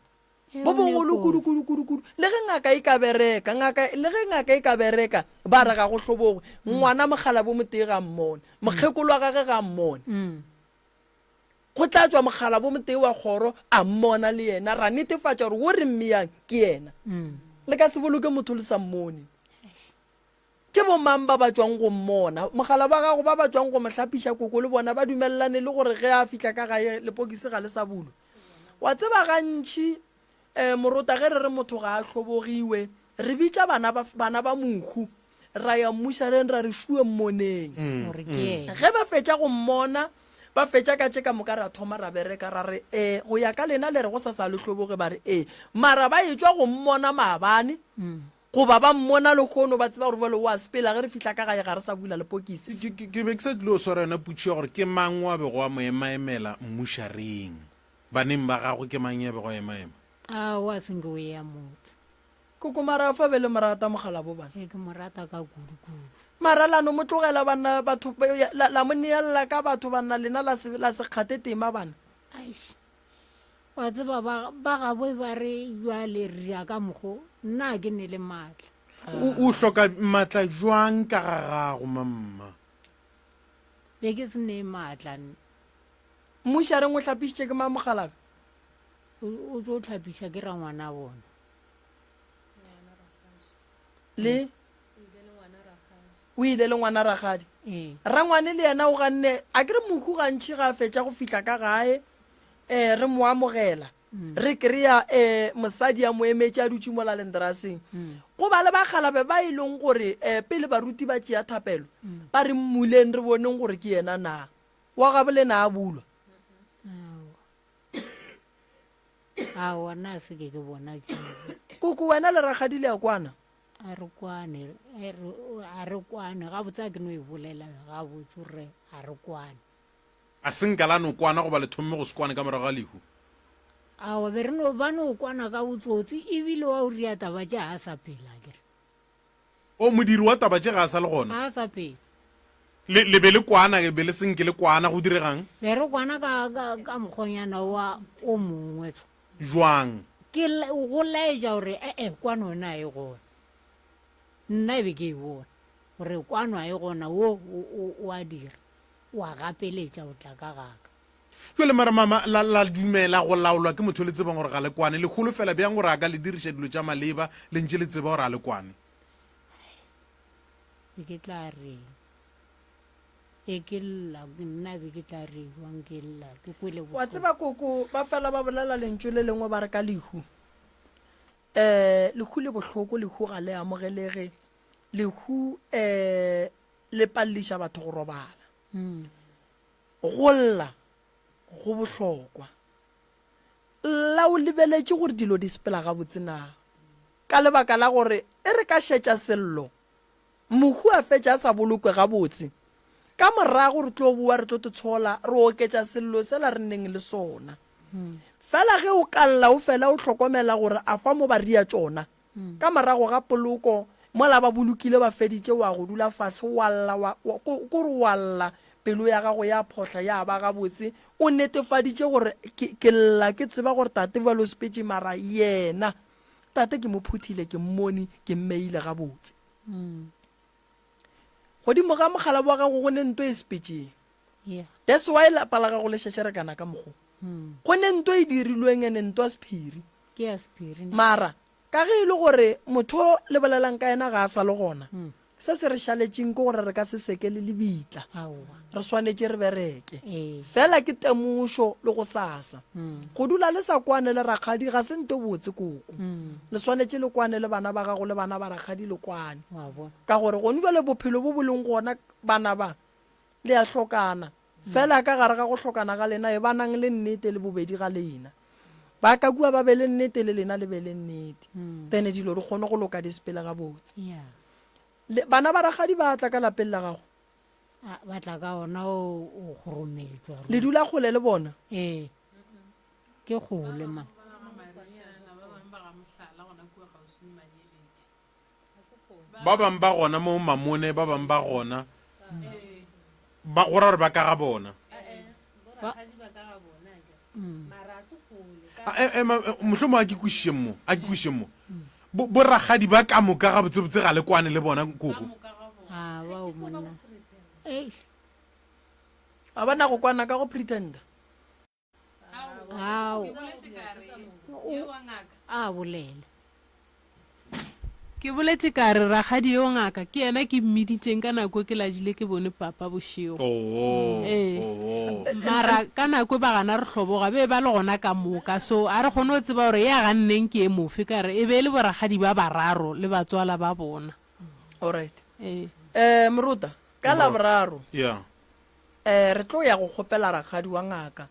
bo bogolo kudu kudu kudu kudu le ge ngaka e ka bereka ngaka le ge ngaka e ka bereka ba re ga go hlobogwe ngwana mokgalabo motee ga mmone mokgekolo wa gage ga mmone Go tla tšwa mokgalabo motee wa kgoro a mmona le yena, ra netefatša gore wo re mmeyang ke yena. Le ka se boloke motho le sa mmone. Ke bomang ba ba tšwang go mmona? Mokgalabo wa gago ba ba tšwang go mo hlapiša koko le bona ba dumelelane le gore ge a fihla ka gae lepokisi ga le sa bulwa. Wa tseba gantši um morota ge re re motho ga a hlobogiwe, re bitša bana ba, bana ba mohu ra ya mmušareng ra re šue mmoneng. Gore ke yena. Ge ba fetša go mmona, ba fetša ka tše ka moka ra thoma ra bereka ra re ee go ya ka lena le re go sa sa le hloboge ba re ee mara ba etšwa go mmona maabane goba ba mmona lehono ba tseba gore bjale o a sepela ge re fihla ka gae ga re sa bula lepokisi. Ke, ke, ke be ke sa tlilo swara yona potšišo ya gore ke mang wa bego a mo emaemela mmušareng. Baneng ba gagwe ke mang ya bego a emaema? Aowa se nke o ea motho. Koko mara fa be le mo rata mokgalabo bana. Ee ke mo rata ka kudu kudu. Mara la no mo tlogela banna batho la, la mo neella ka batho banna lena la se la se kgate tema bana. Aish. Wa tseba ba ba gabo ba re jwale re ya ka mokgo nna ke ne le matla. O, o hloka matla jwang ka ga gago mamma? Be ke se ne matla nna. Mmušareng o hlapišitše ke mang mokgalabje? O, o tlo hlapiša ke rangwana bona. Le? O ile le ngwana rakgadi. Ee. Rangwane le yena o ganne, a ke re mohu gantši ga a fetša go fihla ka gae, um re mo amogela. Re kry-a um mosadi a mo emetše a dutše mola lendraseng. Go ba le bakgalabe ba e leng gore um pele baruti ba tšea thapelo, ba re mmuleng re boneng gore ke yena na. Wa gabo le na a bulwa? Aowa. Aowa, nna a se ke ke bona tšeo. Koko, wena le rakgadi le a kwana? A re kwane, e re, a re kwane. Gabotse a ke no e bolela gabotse gore a re kwane. A se nka la no kwana goba le thomme go se kwane ka morago ga lehu? Aowa, be re no ba no kwana ka botsotsi ebile wa o ria taba tše ga a sa phela akere. O, modiri wa taba tše ga a sa le gona. Ga a sa phela. Le, le be le kwana, be le se nke le kwana, go diregang? Be re kwana ka, ka, ka mokgonyana wa o mongwe tho. Jwang? Ke go laetša gore e-e, kwano yona ga e gona. Nna e be ke e bona, gore kwano ga e gona, wo o, o, o a dira, o a gapeletša go tla ka ga ka. Jwale mara mama, la, la dumela go laolwa ke motho le tsebang gore ga le kwane. Le holofela bjang gore a ka le diriša dilo tša maleba le ntše le tseba gore a le kwane? Be ke tla reng? E ke lla, nna be ke tla re jwang ke lla, ke kwele Wa bohloko. tseba koko, ba fela ba bolela lentšu le lengwe ba re ka lehu. Um lehu le bohloko, lehu ga le amogelege, lehu um le paleliša batho go robala. Go lla go bohlokwa. Lla o lebeletše gore dilo di sepela gabotse na. Ka lebaka la gore e re ka šetša sello, mohu a fetša a sa bolokwe gabotse, ka morago re tlo boa re tlo te tshola re oketša sello sela re neng le sona. Fela ge o ka lla o fela o hlokomela gore a fa mo ba ria tšona, Ka morago ga poloko, mola ba bolokile ba feditše, wa go dula fase wa lla, wa, wa, ko, ko re wa lla, pelo ya gago ya phohla ya ba gabotse, o netefaditše gore ke, ke lla ke tseba gore tate bjale o sepetše, mara yena tate ke mo phuthile, ke mmone, ke mmeile gabotse. Godimo ga mogala wa gago go ne nto e sepetšeng. Yeah. That's why lapa la gago le šešerekana ka mokgo. Go ne nto e dirilweng ene nto ya sephiri. Ke ya sephiri. Mara ka ge e le gore motho o le bolelang ka yena ga a sa le gona, mm. Se se re šaletšeng ke gore re ka se seke le lebitla. Re swanetše re bereke. Fela ke temošo le gosasa. Go dula le sa kwane le rakgadi ga se nto botse, koko. Le swanetše le kwane le bana ba gago le bana ba rakgadi le kwane. Ka gore gone bjale bophelo bo bo leng gona bana ba, le a hlokana. Fela ka gare ga go hlokana ga lena ebanang le nnete le bobedi ga lena. Ba ka kua ba be le nnete le lena le be le nnete. Then dilo di kgone go loka di sepele gabotse. Le, bana ba rakgadi ba tla ka lapeng la gago? A, ba tla ka ona o, o kgorometšwa. Le dula kgole le bona? Ee. Ke kgole man. Ba bang ba gona mo Mamone, ba bang ba gona ba go ra gore ba ka ga bona. Mohlomong a ke kwešišeng mo, a ke kwešišeng mo. Bo rakgadi ba ka moka gabotsebotse ga le kwane le bona koko. A bao monna. Eish. A ba na go kwana ka go pretender. Ao. A bolela. Ke boletše ka re rakgadi yo ngaka ke yena ke mmiditšeng ka nako ke lajile ke bone papa bošego. Ee. Mara ka nako ba gana re hloboga be ba le gona ka moka so a re kgone go tseba gore ya ganneng ke e mofe ka re e be e le borakgadi ba bararo le batswala ba bona. Alright. Ee. Eh Moruta, ka Laboraro. Yeah. Eh, re tlo ya go kgopela rakgadi wa ngaka.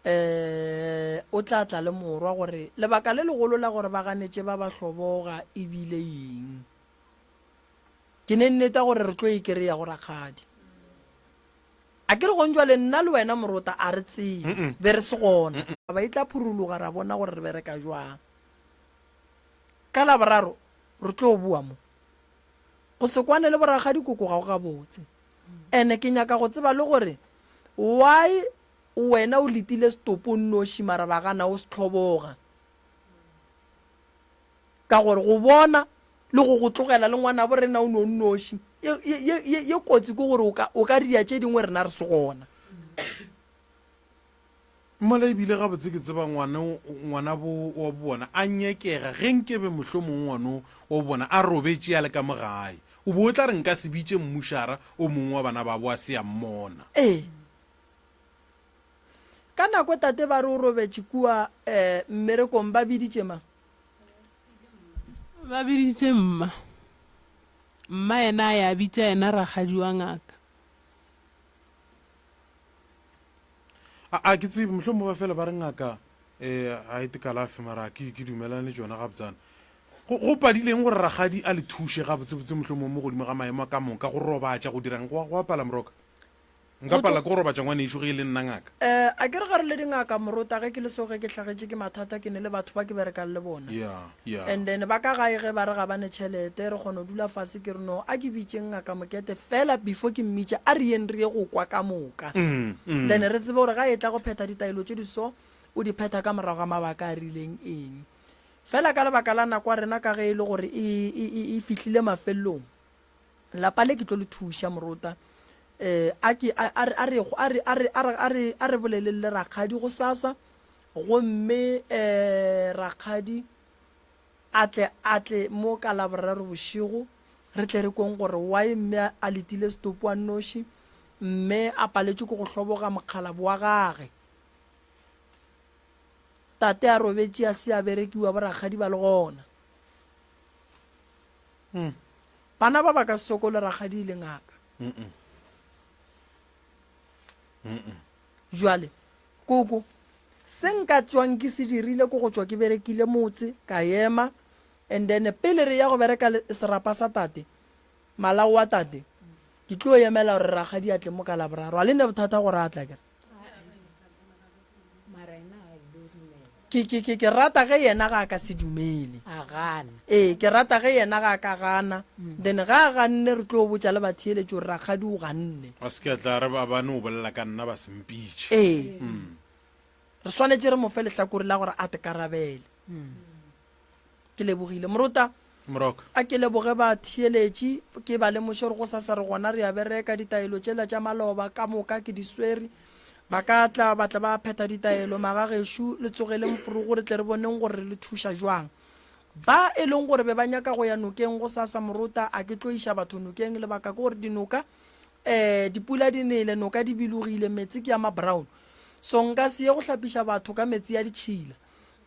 Eh, o tla tla le morwa gore lebaka le legolo la gore ba ganetše ba ba hloboga e bile eng. Ke ne nneta gore re tlo e kry-a go rakgadi. A ke re gong jwale nna le wena morota a re tsebe, be re se gona. Ba e tla phuruluga ra bona gore re bereka jwang. Ka Laboraro re tlo boa mo. Go se kwane le borakgadi koko ga go gabotse. Ene ke nyaka go tseba le gore why wena o letile setopo o nnoši mara ba gana o se hloboga. Ka gore go bona le go go tlogela le ngwanabo rena o no nnoši ye, ye, ye, ye kotsi ke gore o ka, o ka ria tše dingwe rena re se gona. Mola ebile gabotse ke tseba ngwana, ngwanabo wa bona a nyekega, ge nkebe mohlomong ngwano wa bona a robetše a le ka mo gae, o be o tla re nka se bitše mmušara o mongwe wa bana babo a se a mmona. Ee. Ka nako tate ba re o robetše kua eh, mmerekong, ba biditše mang? Ba biditše mma. Mma yena a ya a bitša yena rakgadi wa ngaka. A, a ke tsebe, mohlomongwe ba fela ba re ngaka um ga e te kalafe, mara ke, ke dumelane le tšona gabotsana. Go, go padileng gore rakgadi a le thuše gabotsebotse mohlomongwe mo godimo ga maemo a ka moka, go robatša, go dirang, go, go apala moroka? Nka palela ke go robatša ngwanešo ge e le nna ngaka. Um a ke re ga re le dingaka morota, ge ke le so ge ke hlagetše ke mathata ke ne le batho ba ke berekang le bona. Yeah, yeah. And then ba ka gae ge ba re ga ba ne tšhelete re kgona go dula fase ke re no a ke bitšeng ngaka Mokete fela before ke mmitša a re yeng re ye go kwa ka moka. Then re tsebe gore ga e tla go phetha ditaelo tše di so o di phetha ka morago ga mabaka a rileng eng. Fela ka lebaka la nako ya rena ka ge e le gore e, e, e, e fihlile mafelelong. Lapa le ke tlo le thuša morota. Eh, a ke a a re a re a re a re a re a re a re boleleng le rakgadi gosasa gomme eh rakgadi a tle a tle mo ka Laboraro bošego re tle re kweng gore why mme a letile setopo a nnoši mme a paletšwe ke go hloboga mokgalabo wa gage. Tate a robetše a se a berekiwa borakgadi ba le gona. Mm. Bana ba ba ka se sokole rakgadi e le ngaka. Jwale, koko, se nka tšwang ke se dirile ke go tšwa ke berekile motse, ka ema, and then pele re ya go bereka serapa sa tate, malao wa tate, ke tlo emela gore rakgadi a tle mo ka Laboraro. A le ne bothata gore a tla kere? Ke, ke, ke, ke rata ge yena ga a ka se dumele. A gana. Ee, ke rata ge yena ga a ka gana. Then ga a ganne re tlo botša le batheeletši gore rakgadi o ganne. A se ke a tla re ba ba no bolela ka nna ba se mpitše. Ee. Re swanetše re mo fe lehlakore la gore a tekarabele. Ke lebogile. Morota. Moroka. A ke leboge batheeletši, ke ba lemoše gore gosasa re gona re a bereka, ditaelo tšela tša maloba ka moka ke di swere. Ba ka tla ba tla ba phetha ditaelo, magagešo le tsogeleng forogo re tle re boneng gore re le thuša jwang. Ba e leng gore be ba nyaka go ya nokeng gosasa morota, a ke tlo iša batho nokeng, lebaka ke gore dinoka, um dipula di nele, noka di bilogile, meetse ke a ma brown. So nka se ye go hlapiša batho ka meetse a ditšhila.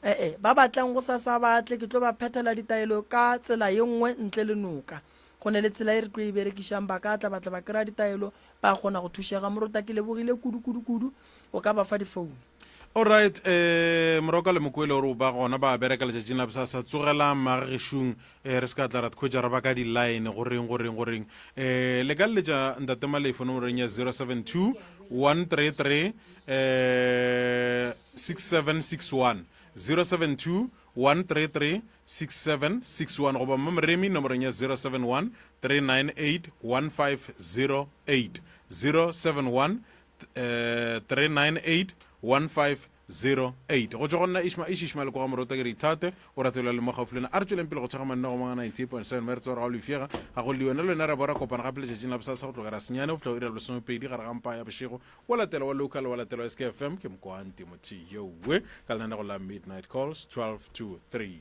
E-e, ba batlang gosasa ba tle, ke tlo ba phethela ditaelo ka tsela ye nngwe ntle le noka. Go ne le tsela e re tlo e berekišang, ba ka tla ba tla ba kry-a ditaelo, ba kgona go thušega. Morota, ke lebogile kudu, kudu, kudu. O ka ba fa difounu. Alright, eh, Moroka le Mokwele o re o ba gona ba bereka letšatšing la bosasa. Tsogelang magagešung, eh, re se ka tla ra khwetša re ba ka di-line goreng goreng goreng. Eh, le ka leletša Ntate Malefo nomorong ya 072 133 eh, 6761 072 133 6761 goba Mma Moremi nomorong ya 071 398 1508 071 eh, 398 1508 go tšwa go nna ishma ish ishmael kwa ga morota ke re ithate o ratelwa le mo gaufi le nna a re tšweleng pele go thekga manna go manga 98.7 mme re tseba gore ga o lefiega ga go liwe nna le wena re bo ra kopana gape letšatšing la bosasa go tloga ra senyane go fihla go ira lesomepedi gare ga mpa ya bošego wa latela wa local wa latela wa skfm ke mokwanti motho yowe ka lenanego la midnight calls 12 to 3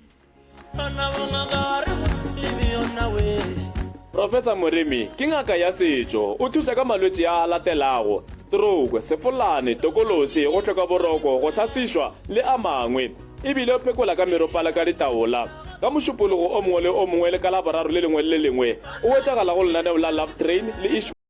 Professor Moremi ke ngaka ya setšo. O thuša ka malwetši a a latelago, stroke, sefolane, tokološi, go hloka boroko, go hlasišwa le a mangwe. E bile o phekola ka meropa le ka ditaola. Ka Mošupologo o mongwe le o mongwe le ka Laboraro le lengwe le le lengwe o hwetšagala go lenaneo la Love Train le Ishmael.